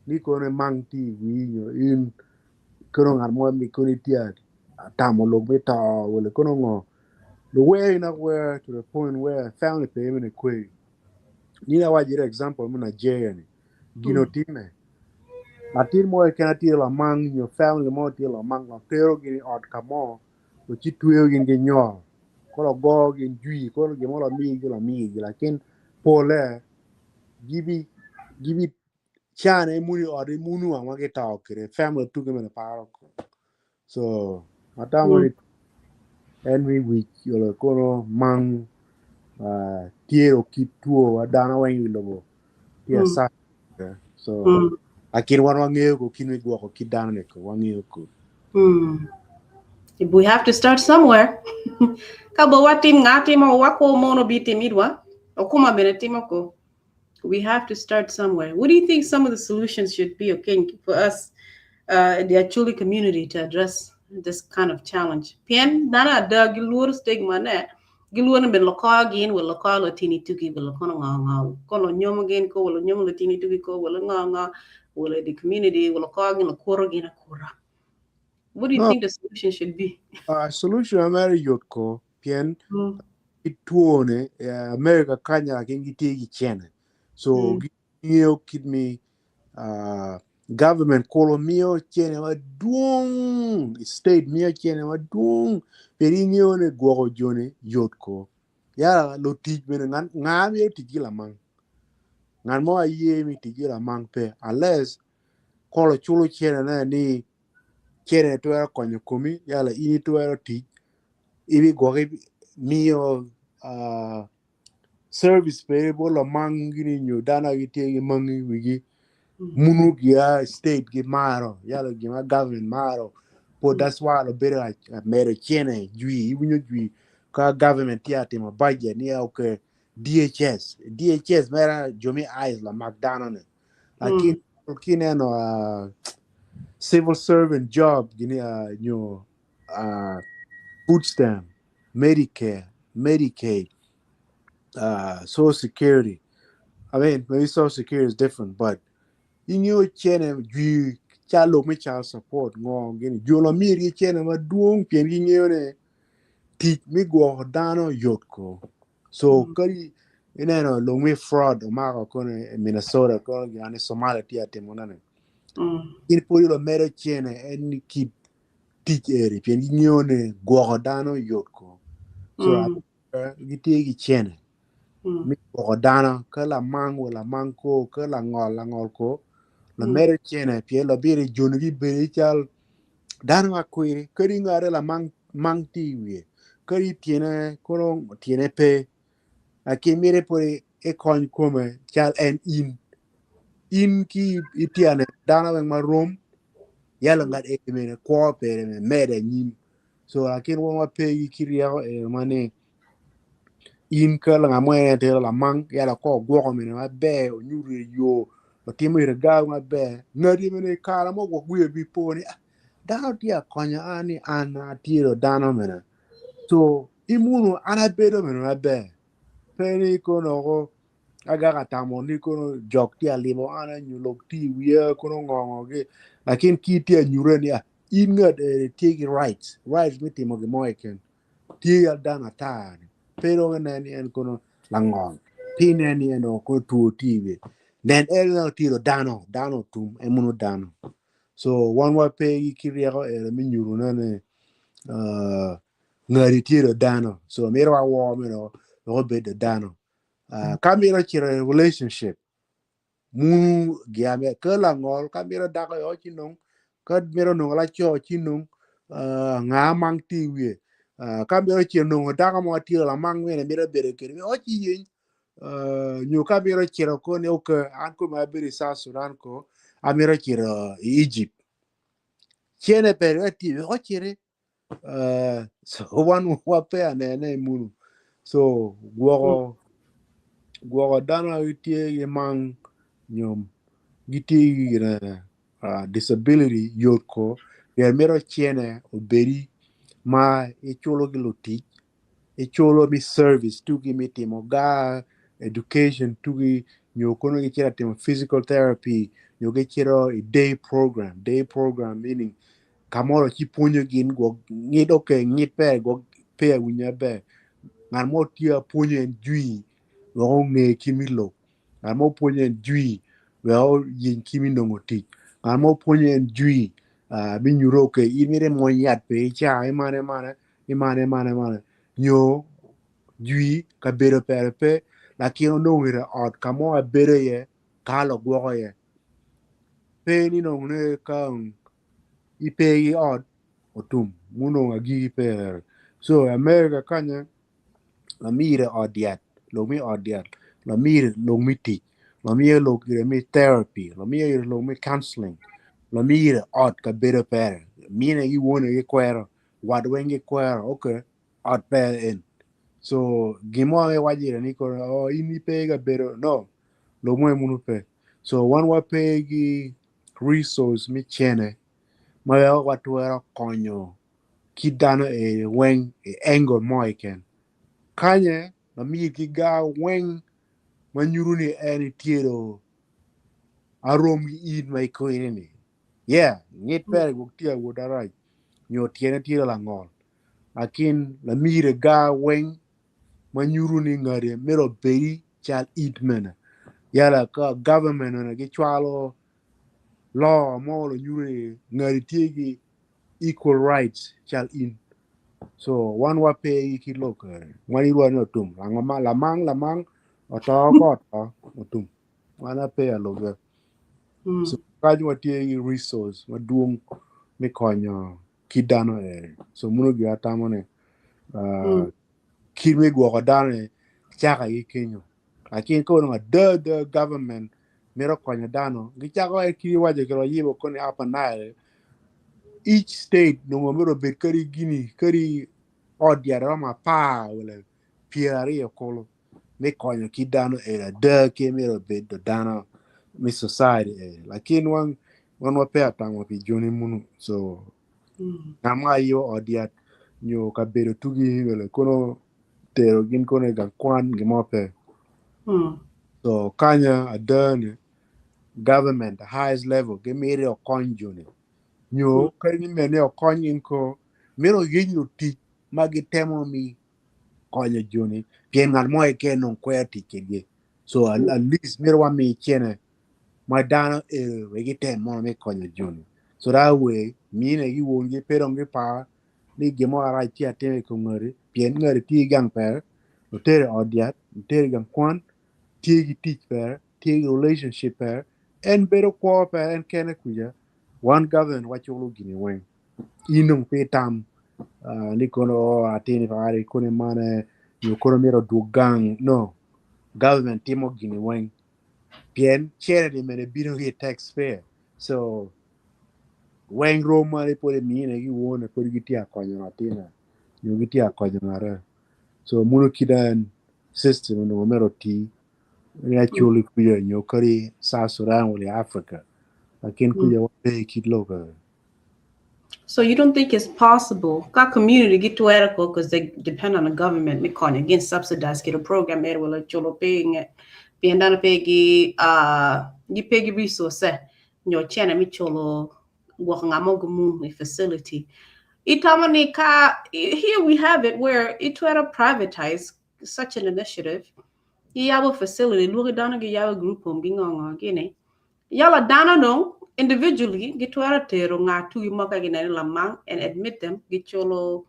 ni kono mang tye i wii nyo in kono ngat mo ni kono itye atamo lok me to wala kono ngo luweyo in aware to the point where family pe mene kwe ni awaco ire example mo Nigeria ni gino time latin mo keken tye lamang nyo family mo tye lamang tero gin i ot ka mo ci tweyo gin ki nyor koro go gin jwi koro gin mo lamigi lamigi lakin pole gibi gibi cane muni ot munu wang ma gito kede family tuke mene paro ko so atamo ni en mi wic olo kono mang tye kit two wa dano weng i lobo tye asa so akin wan wangeyo ko kit me gwoko kit dano ni ko wangeyo ko. We have to start somewhere. Ka bo watim ngati mo wako mono bi timidwa okuma bene timo ko. We have to start somewhere. What do you think some of the solutions should be, okay, for us, the Acholi community, to address this kind of challenge? Pien dana ada giluoro stigma ne giluoro ni ben loko gin wala loko lotini tuki wala kono nga nga kono nyomo gin ko wala nyomo lotini tuki ko wala nga nga wala the community wala ko gin lakoro gin akura. What do you think the solution should be? Solution amere yot ko pien itwone America kanya lakin gitye ki cene so gingeo kit mi government kolo miyo cene madwong state miyo cene madwong pien ingeo ni gwoko joni yot ko yala lutic bene nga myero tic ki lamang ngat mo aye mi tic ki lamang pe unless kolo culo cene ne ni cene twero konyo komi yala in itwero tic ibigwoki miyo service pe bo lamang gini nyo dano gitye ki mangi wigi. Munu gia state gi maro yalo gima government maro po that's why lo bedo a medo cene jwi iwinyo jwi ka government tye atimo budget ni okay DHS DHS mera jomi eyes la mak dano ne lakin kineno civil servant job gini nyo food stamp Medicare Medicaid Social Security I mean maybe Social Security is different but ingeyo cene jwi calo me child support ngo gini jo ma myero cene madwong pien gingeyo ni tic me gwoko dano yot ko so kadi ineno lok me fraud omako kono i Minnesota kono gin ni Somalia tye atimo nene in pwod imedo cene en kit tic eri pien gingeyo ni gwoko dano yot ko so gitye ki cene me gwoko dano ka lamang wa lamang ko ka langol langol ko lamedo cene pien labiri joni gibedo cal dano akwiri kadi ngare lamang mang tye i wiye kadi tyene kono tyene pe lakin miti pud ikony kome cal en in in ki ityene dano weng marom yalo ngat eni bene kwo pere bene mede anyim so lakin wan wape ki ryeko eno ma ni in ka nga mo en tero lamang yalo ko gwoko mene maber onyuto yo otimo ire gar maber ngati mene kare mo gwok wiye bi po ni dano tye akonya an ni an atye dano mene so imunu an abedo mene maber pe ni kono ko agaka tamo ni kono jok tye alimo an anyo lok tye i wiya kono ngongo gi lakin ki tye anyure ni in ngat eni tye ki rights rights me timo gin mo keken tye ya dano ata ni pe dong inen ni en kono langol pe inen ni en dong kono two tye i wiye nen en dong tye dano dano otum en mono dano so wan wape ki ryeko eno me nyuto ne ni ngati tye do dano so mito wawor meno wek obed do dano ka mito cito i relationship munu gia me ka langol ka mito dako i ot ci nong ka mito nongo laco ci nong nga mang tye i wiye ka mito cito nongo dako mo tye lamang mene mito bedo kwede o ci yeny nyo ka mito cito ko ni okay an kome abedo i South Sudan ko amito cito i Egypt cene pe tye wek ociti so wan wape anene i munu so gwoko gwoko dano gitye ki mang nyo gitye ki gine disability yot ko pien mito cene obedi ma iculo ki lutic iculo mi service tugi mi timo gar education tugi nyo kono gicito atimo physical therapy nyo gicito i day program day program meaning kamoro ci pwonyo gin gwok ngid okay ngid pe gwok pe awinyo maber ngat mo tye apwonyo en jwi wek onge ki mi lok ngat mo pwonyo en jwi wek oyeny ki mi nongo tic ngat mo pwonyo en jwi mi nyuto okay in miti imwony yat pe ica imane mane imane imane imane nyo jwi kabedo pere pe lakin onongo ire ot ka mo abedo iye ka lugwoko iye pe ni nongo ne ka ipe ki ot otum munongo agiki pe so America kanya lamire ot yat lok me ot yat lamire lok me tic lamire lok me therapy lamire lok me counseling lamire ot kabedo pere mine ki wone gikwero wat weng gikwero okay ot pere en so gin mo iwaco ire ni kono oh in ipe kabedo no lok mo munu pe so wan wape ki resource me cene ma weko watwero konyo ki dano eni weng i angle mo keken kanye lamiyo ki gar weng ma nyuto ni en tye do arom ki in ma ikwiri ni yeah ngid pere gwok tye awot arac nyo tyene tye langol lakin lamire gar weng ma nyuto ni ngati myero obedi cal it mene yala ka government bene gicwalo law mo nyuto ni ngati tye ki equal rights cal in so wan wape ki lok wan irwa ni otum lamang lamang oto ko oto otum wan ape alobe so kany watye ki resource madwong me konyo ki dano eni so muno gin atamo ni kit me gwoko dano ni caka ki kenyo lakin ka onongo ada ada government mito konyo dano gicako en kit iwaco kit wayibo koni Upper Nile each state nongo myero obed kadi gini kadi ot yat romo apar wala 20 kulu me konyo ki dano eni ada ki myero obed do dano me society eni lakin wan wan wape atamo pi joni munu so ngat mo aye ot yat nyo kabedo tugi wala kono tero gin kono i gang kwan gin mo pe. So kanya ada ni government the highest level gimito okony joni nyo kadi ni mene okony gin ko mito oyeny lutic ma gitemo mi konyo joni pien ngat mo keken dong kwero tic kedgi so at least mito wami cene ma dano ero wek gitem mono me konyo joni so that way mine gi wongi pe dong gipar ni gin mo marac tye atima i kom ngati pien ngati tye ki gang pere otere i ot yat otere i gang kwan tye ki tic pere tye ki relationship pere en bedo kwo pere en kene kuca wan government waculo gini weng in dong pe itam ah, ni kono oh, atini pare kone mane nyo kono myero odwog gang no government timo gini weng pien cene-ni mene bino ki i taxpayer so weng rom ma pud imine ki wone pud gitye ka konyo latinne nyo gitye ka konyo ngate so muno kit en system onongo myero oti ni acoli kuca nyo kadi South Sudan wala Africa lakin kuca wape i kit lok So you don't think it's possible? Ka community gitwero ko because they depend on the government me konyo gin subsidize kit program eri wala culo piny pien dano pe gi gi pe gi resource nyo cene me culo gwoko nga mo gumu i facility. Itamo ni ka here we have it where itwero privatize such an initiative. Giyabo facility lwaki dano giyabo group home gingo ngo gini. Yala dano dong individually gitwero tero nga tugi mo ka gineno lamang and admit them giculo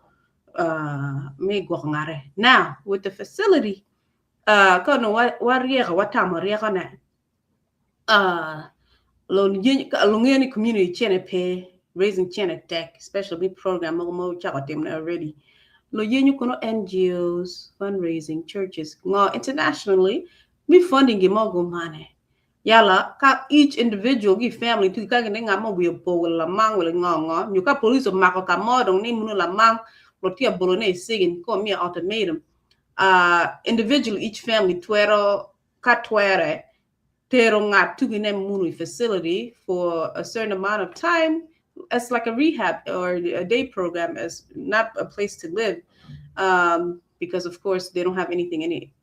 me gwoko ngare. Now with the facility ka onongo waryeko watamo ryekone lungeyo ni community cene pe raising cene tek especially me program mogo ma ocako timone already luyenyo kono NGOs fundraising churches ngo internationally me funding gin mo gumane Yala ka each individual gi family tugi ka gine ngat mo wiye opo wala lamang wala ngo ngo nyo ka police omako ka mo dong ni muno lamang lutye bolo ne isigin ko miyo ultimatum individually each family twero ka twere tero ngat tugi ne muno i facility for a certain amount of time as like a rehab or a day program as not a place to live because of course they don't have anything any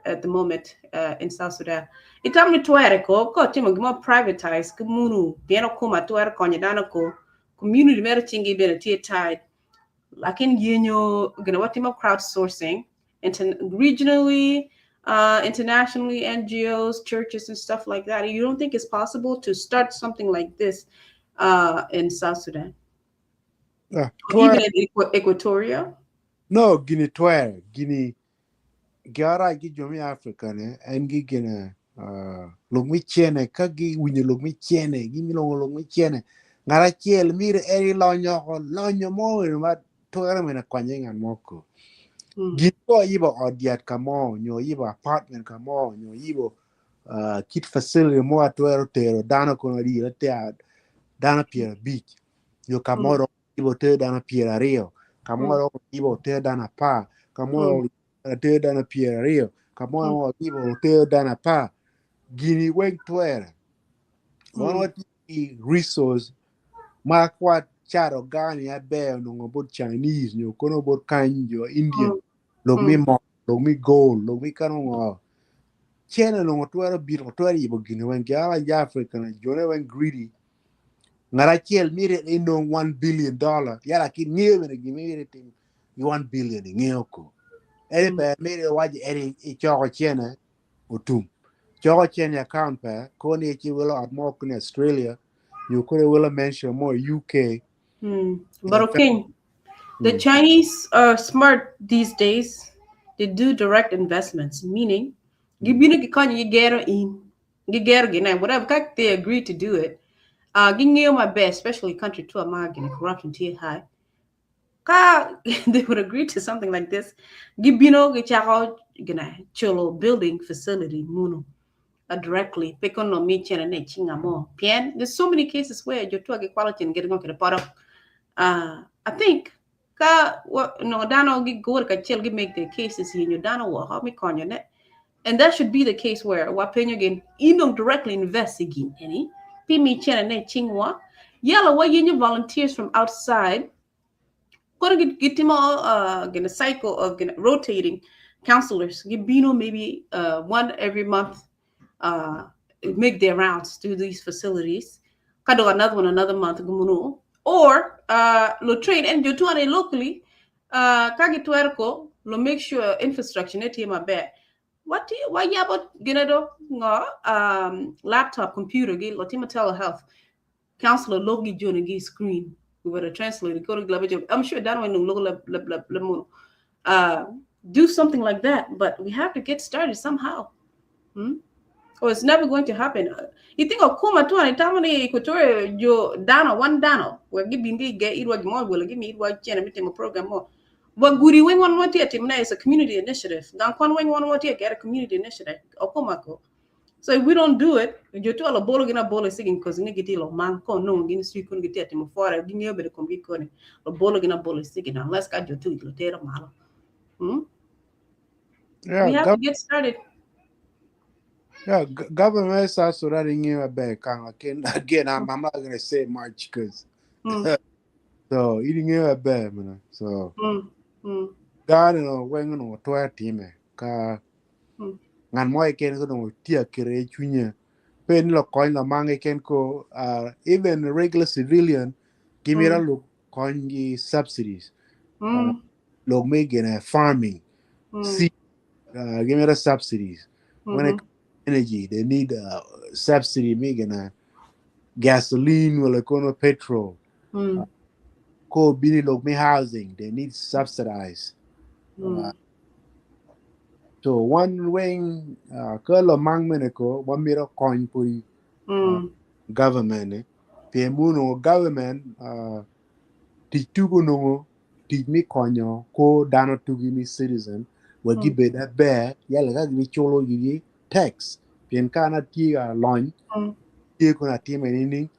at the moment in South Sudan. Itamo ni twere ko ko timo gimo privatize ki munu pien okuma twero konyo dano ko community mere cingi bene tye tied lakin yenyo gina watimo crowdsourcing regionally internationally NGOs churches and stuff like that. You don't think it's possible to start something like this in South Sudan? Or even in Equatoria? No, gini twere gini Giara ki jo me Africa ne en gi gine lok me cene ka gi winyo lok me cene gi milongo lok me cene ngat acel mire en ilonyo oko lonyo mo eno ma twero mene konye ngat mo ko gin ko yibo ot yat ka mo nyo yibo apartment ka mo nyo yibo kit facility mo atwero tero dano kono adi ate dano 50 nyo ka mo yibo ter dano 20 ka mo yibo ter dano 10 ka mo ter dano 20 ka mo yibo ter dano 10 gini weng twere wan watye ki resource ma kwa caro gani aber onongo bot Chinese nyo kono bot kany jo Indian lok mi mo lok mi gold lok mi kano ngo cene onongo twero bino twero yibo gini weng gi ala Africa na jone weng greedy ngat acel miti inong $1 billion yala ki ng'eyo bene gima imito itim gi 1 billion ing'eyo ko eri pe miti iwaci eri icoko cene otum coko cene i account pe koni ci wilo ot mo koni Australia nyo koni wilo mansion mo i UK. But okay, the Chinese are smart these days. They do direct investments, meaning gibino gikonyo gigero in gigero gine whatever ka they agree to do it. Ging'eyo maber, especially country to ma gine corruption tye high. Ka they would agree to something like this, gibino gichako gine chulo building facility muno. Directly pe kono mi cene ne cinga mo pien there's so many cases where jo twa gikwalo cen gitye ngo kede poto. I think ka onongo dano gigure kacel gi make their cases yenyo dano woko me konyo ne, and that should be the case where wapenyo gin in dong directly invest i gin eni pi mi cene ne cingwa yalo wa yenyo volunteers from outside. Kono gitimo gin cycle of gin rotating counselors gibino maybe one every month, make their rounds to these facilities, ka dok another one another month gumuno, or lo train and jo tuane locally ka gitwero ko lo make sure infrastructure ne tye maber. What wa yabo gine do ngo laptop computer gi lo timo telehealth counselor lok gi joni gi screen we were translate ko I'm sure dano nung lok la la la la mo do something like that, but we have to get started somehow, Or it's never going to happen. You think okuma tu ani tamani Equatoria jo dano one dano we gi bindi ge irwa gi mo wala gi mi irwa chene mi timo program mo wa guri wen wan wati timna is a community initiative dan kwan wen wan wati get a community initiative okuma ko. So if we don't do it, jo tu ala bolo gina bolo sigin cause ni giti lo man ko no gin sui kun giti timo fora gi ngeo bede kom gi kone lo bolo gina bolo sigin unless ka jo tu lo tero malo, Yeah, We have to get started. Yeah, government South Sudan in back. Again, again, I'm not gonna say much because so eating a bad man. So God no when no to team ka ngan mo ken ko no tia kere chunye pen lo coin la mange ken ko even a regular civilian give me a look coin gi subsidies lo me gena farming see give me the subsidies when it energy they need subsidy me gena gasoline wala kono petrol ko bini lo me housing they need subsidized. So one wing ka lo mang mene ko one miro coin puri government pe muno government ti tugo no ti mi konyo ko dano tugi mi citizen wa gi be da be ya la ga mi cholo gi tax pien kana ti ga lon ti ko na ti me ni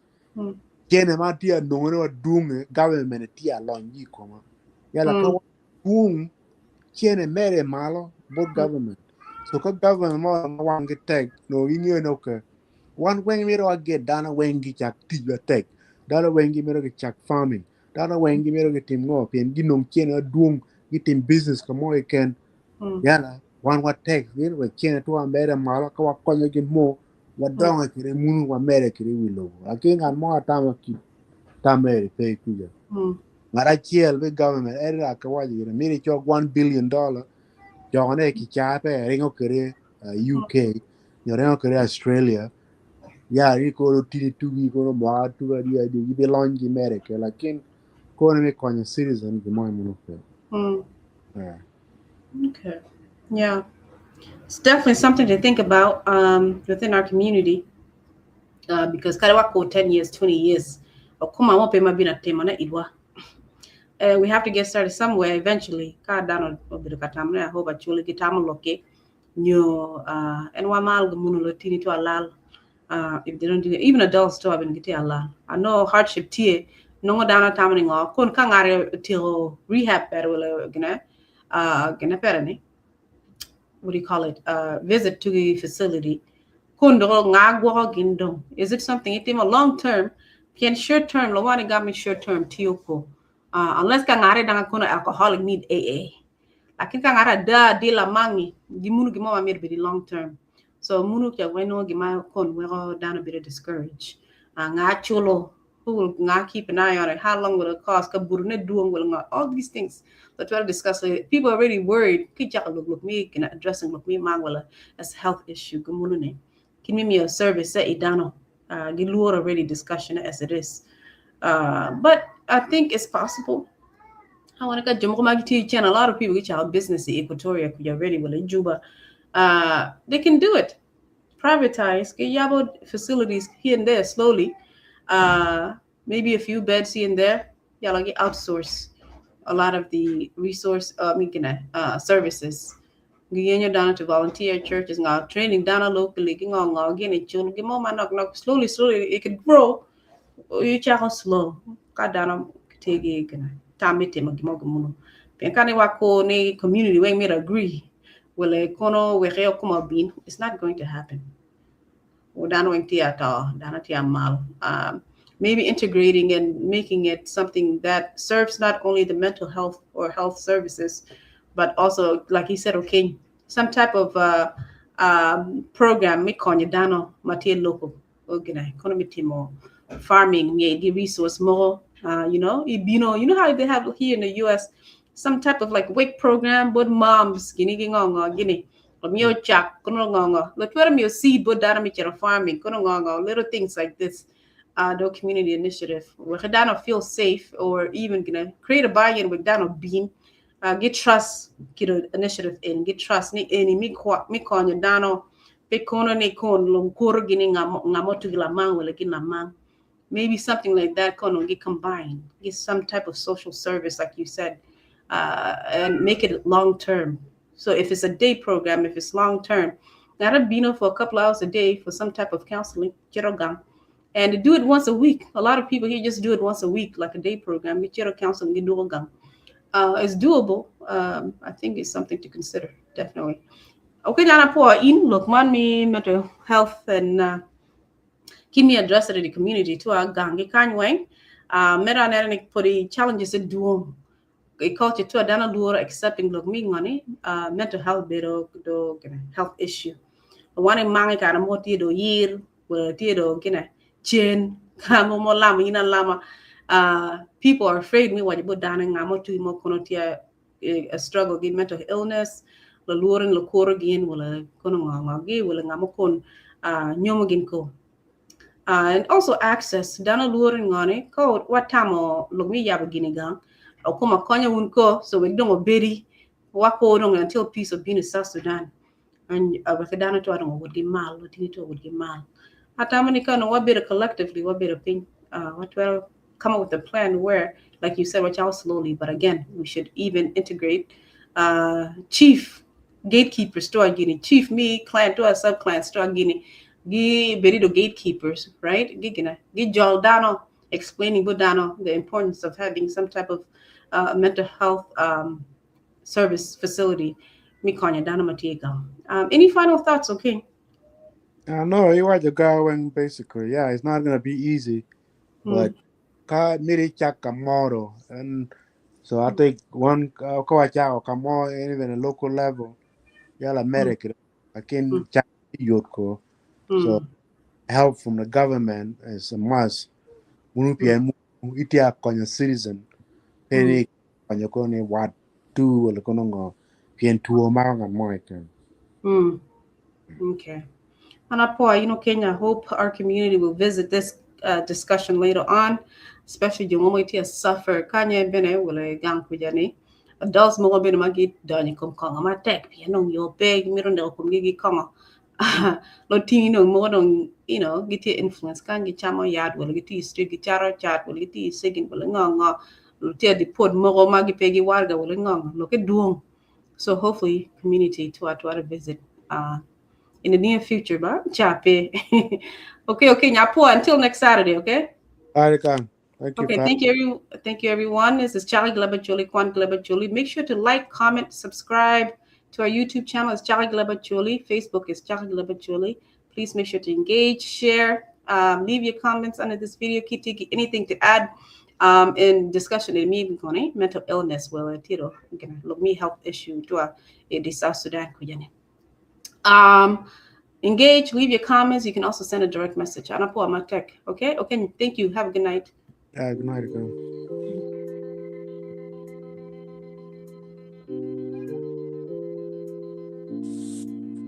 kene ma ti a no no dunge government ti a lon gi ko ma ya la ka dung kene mere malo bot government. So ka government mo wan gi tek no gi ng'eyo no ke wan weng miro wa get dano weng gi chak tij wa tek dano weng gi miro gi chak farming dano weng gi miro gi tim ngo pien gi nong kene aduong gi tim business ka mo ken yala wan wa tek gin we kene to mere malo ka wa konyo gi mo wa dongo kire munu wa mere kire wi lobo akin ngan mo atama ki tamere pe kuja ngara chiel be government era ka wa gi miri chok $1 billion jone ki chape ringo kire UK nyo ringo kire Australia ya ri ko tini tugi ko mo tuga di di gi belong gi mere ke lakin ko ne konyo citizen gi mo muno pe. Yeah. Okay. Yeah. It's definitely something to think about within our community because kare wako 10 years, 20 years. Okuma mo pe mabina tema na idwa. We have to get started somewhere eventually. Ka dano obedo katamne, I hope actually kitamo loke nyo en wa mal gumuno lo tini to alal if they don't do it, even adults to have been getting alal. I know hardship tie nongo dano tamani ngo kon ka ngare tiro rehab pero wala gina gina perani, what do you call it, visit to the facility kun do nga gwo gindong. Is it something itim a long term? Can short term lo wani got me short term tiyoko unless ka ngare danga kono alcoholic need AA, lakin ka ngara da di la mangi gi munu gi mo ma mir bidi long term. So munu kya weno gi ma kon wero dana bit discourage nga chulo who will nga keep an eye on it? How long will it cost? Ka burune duong will nga all these things that we'll discuss. People are already worried ki chaka look look me can addressing look me mangwala as a health issue gumunu ne kin mi mi service sa idano gi luor already discussion as it is, but I think it's possible. I want to get a lot of people get our business in Equatoria kuja ready wala Juba. They can do it. Privatize, get yabo facilities here and there slowly. Maybe a few beds here and there. Yeah, like outsource a lot of the resource services. Giyenyo dano to volunteer churches nga training dano locally gi ngo ngo gini chul gi mo manok nok slowly slowly it could grow you chako slow ka dano tegi gina tam me timo gimo gimono pien kani wako ni community weng mito agree wele kono weke okuma bin it's not going to happen dano weng tye ato dano tye amal maybe integrating and making it something that serves not only the mental health or health services but also like he said okay some type of program mi konyo dano ma tye local gina kono mi timo farming mi di resource mo you know you know how they have here in the US some type of like WIC program but moms gini gi ngo gini miyo chak kono ngo lo twero miyo seed but dano mi chero farming kono ngo little things like this the community initiative where dano feel safe or even gonna create a buy-in with dano bean get trust get initiative in get trust ni eni mi kwa mi konyo dano pe kono ni kon lo koro gini ngamo tu la mang wala gin la mang maybe something like that kono get combined get some type of social service like you said and make it long term so if it's a day program if it's long term not a bino for a couple hours a day for some type of counseling gang and do it once a week a lot of people here just do it once a week like a day program counseling it's doable I think it's something to consider definitely okay Dana po in look man mi mental health and keep me address it in the community to a gangi kany mera nere podi challenges duong i culture to dana luoro accepting look mi ngoni mental health bedo do health issue wani mangi kana mo tie do yir wala tie do kina chen kamo mo lama ina lama people are afraid mi wajibo dana ngamo tu mo kono tia a struggle gi mental illness la luoren la koro gin wala kono nganga gi wala ngamo kon nyomo gin ko and also access dana luoren ngani ko watamo lok mi yabo gini gang o kuma konya un ko so we don't beri wako dong until peace of being in South Sudan and we dana to adong would gi mal tini to would gi mal atamani kano wa better collectively wa better pin what well come up with a plan where like you said watch out slowly but again we should even integrate chief gatekeepers to gini chief mi clan to a sub clans to gini gi berido gatekeepers right gi gina gi jol dano explaining budano the importance of having some type of mental health service facility mi konya dano matiega any final thoughts okay No, you are the going basically. Yeah, it's not gonna be easy, but ka miri chak kamoro and so I think one ko cha kamo even a local level yala medic akin chak yot ko so help from the government is a must munu pia mu itia konya citizen peni konya ko ne wat tu wala kono ngo pien tuo ma nga mo ken Okay. Anapoa, Kenya, hope our community will visit this discussion later on, especially yung mo suffer kanya bene wala gang kujani. Adults mo bene magi dani kom konga ma tek piano yo beg miro ne kom gigi konga. Lo tingi no mo dong giti influence kan gi chamo yad wala giti street gi charo chat wala giti sigin wala nga lo tia di pod mo magi pegi warga wala nga lo ke duong. So hopefully community to to visit in the near future, ba? Chape. Okay, Nyapo, until next Saturday, okay? All right, Thank you. Okay, thank you, thank you, everyone. This is Charlie Gleba Kwan Gleba Chuli. Make sure to like, comment, subscribe to our YouTube channel. It's Charlie Gleba Chuli. Facebook is Charlie Gleba Chuli. Please make sure to engage, share, leave your comments under this video. Keep anything to add in discussion in me mental illness well tiro look me health issue to a South Sudan kujane. Engage, leave your comments. You can also send a direct message. Okay. Thank you. Have a good night. Yeah, good night.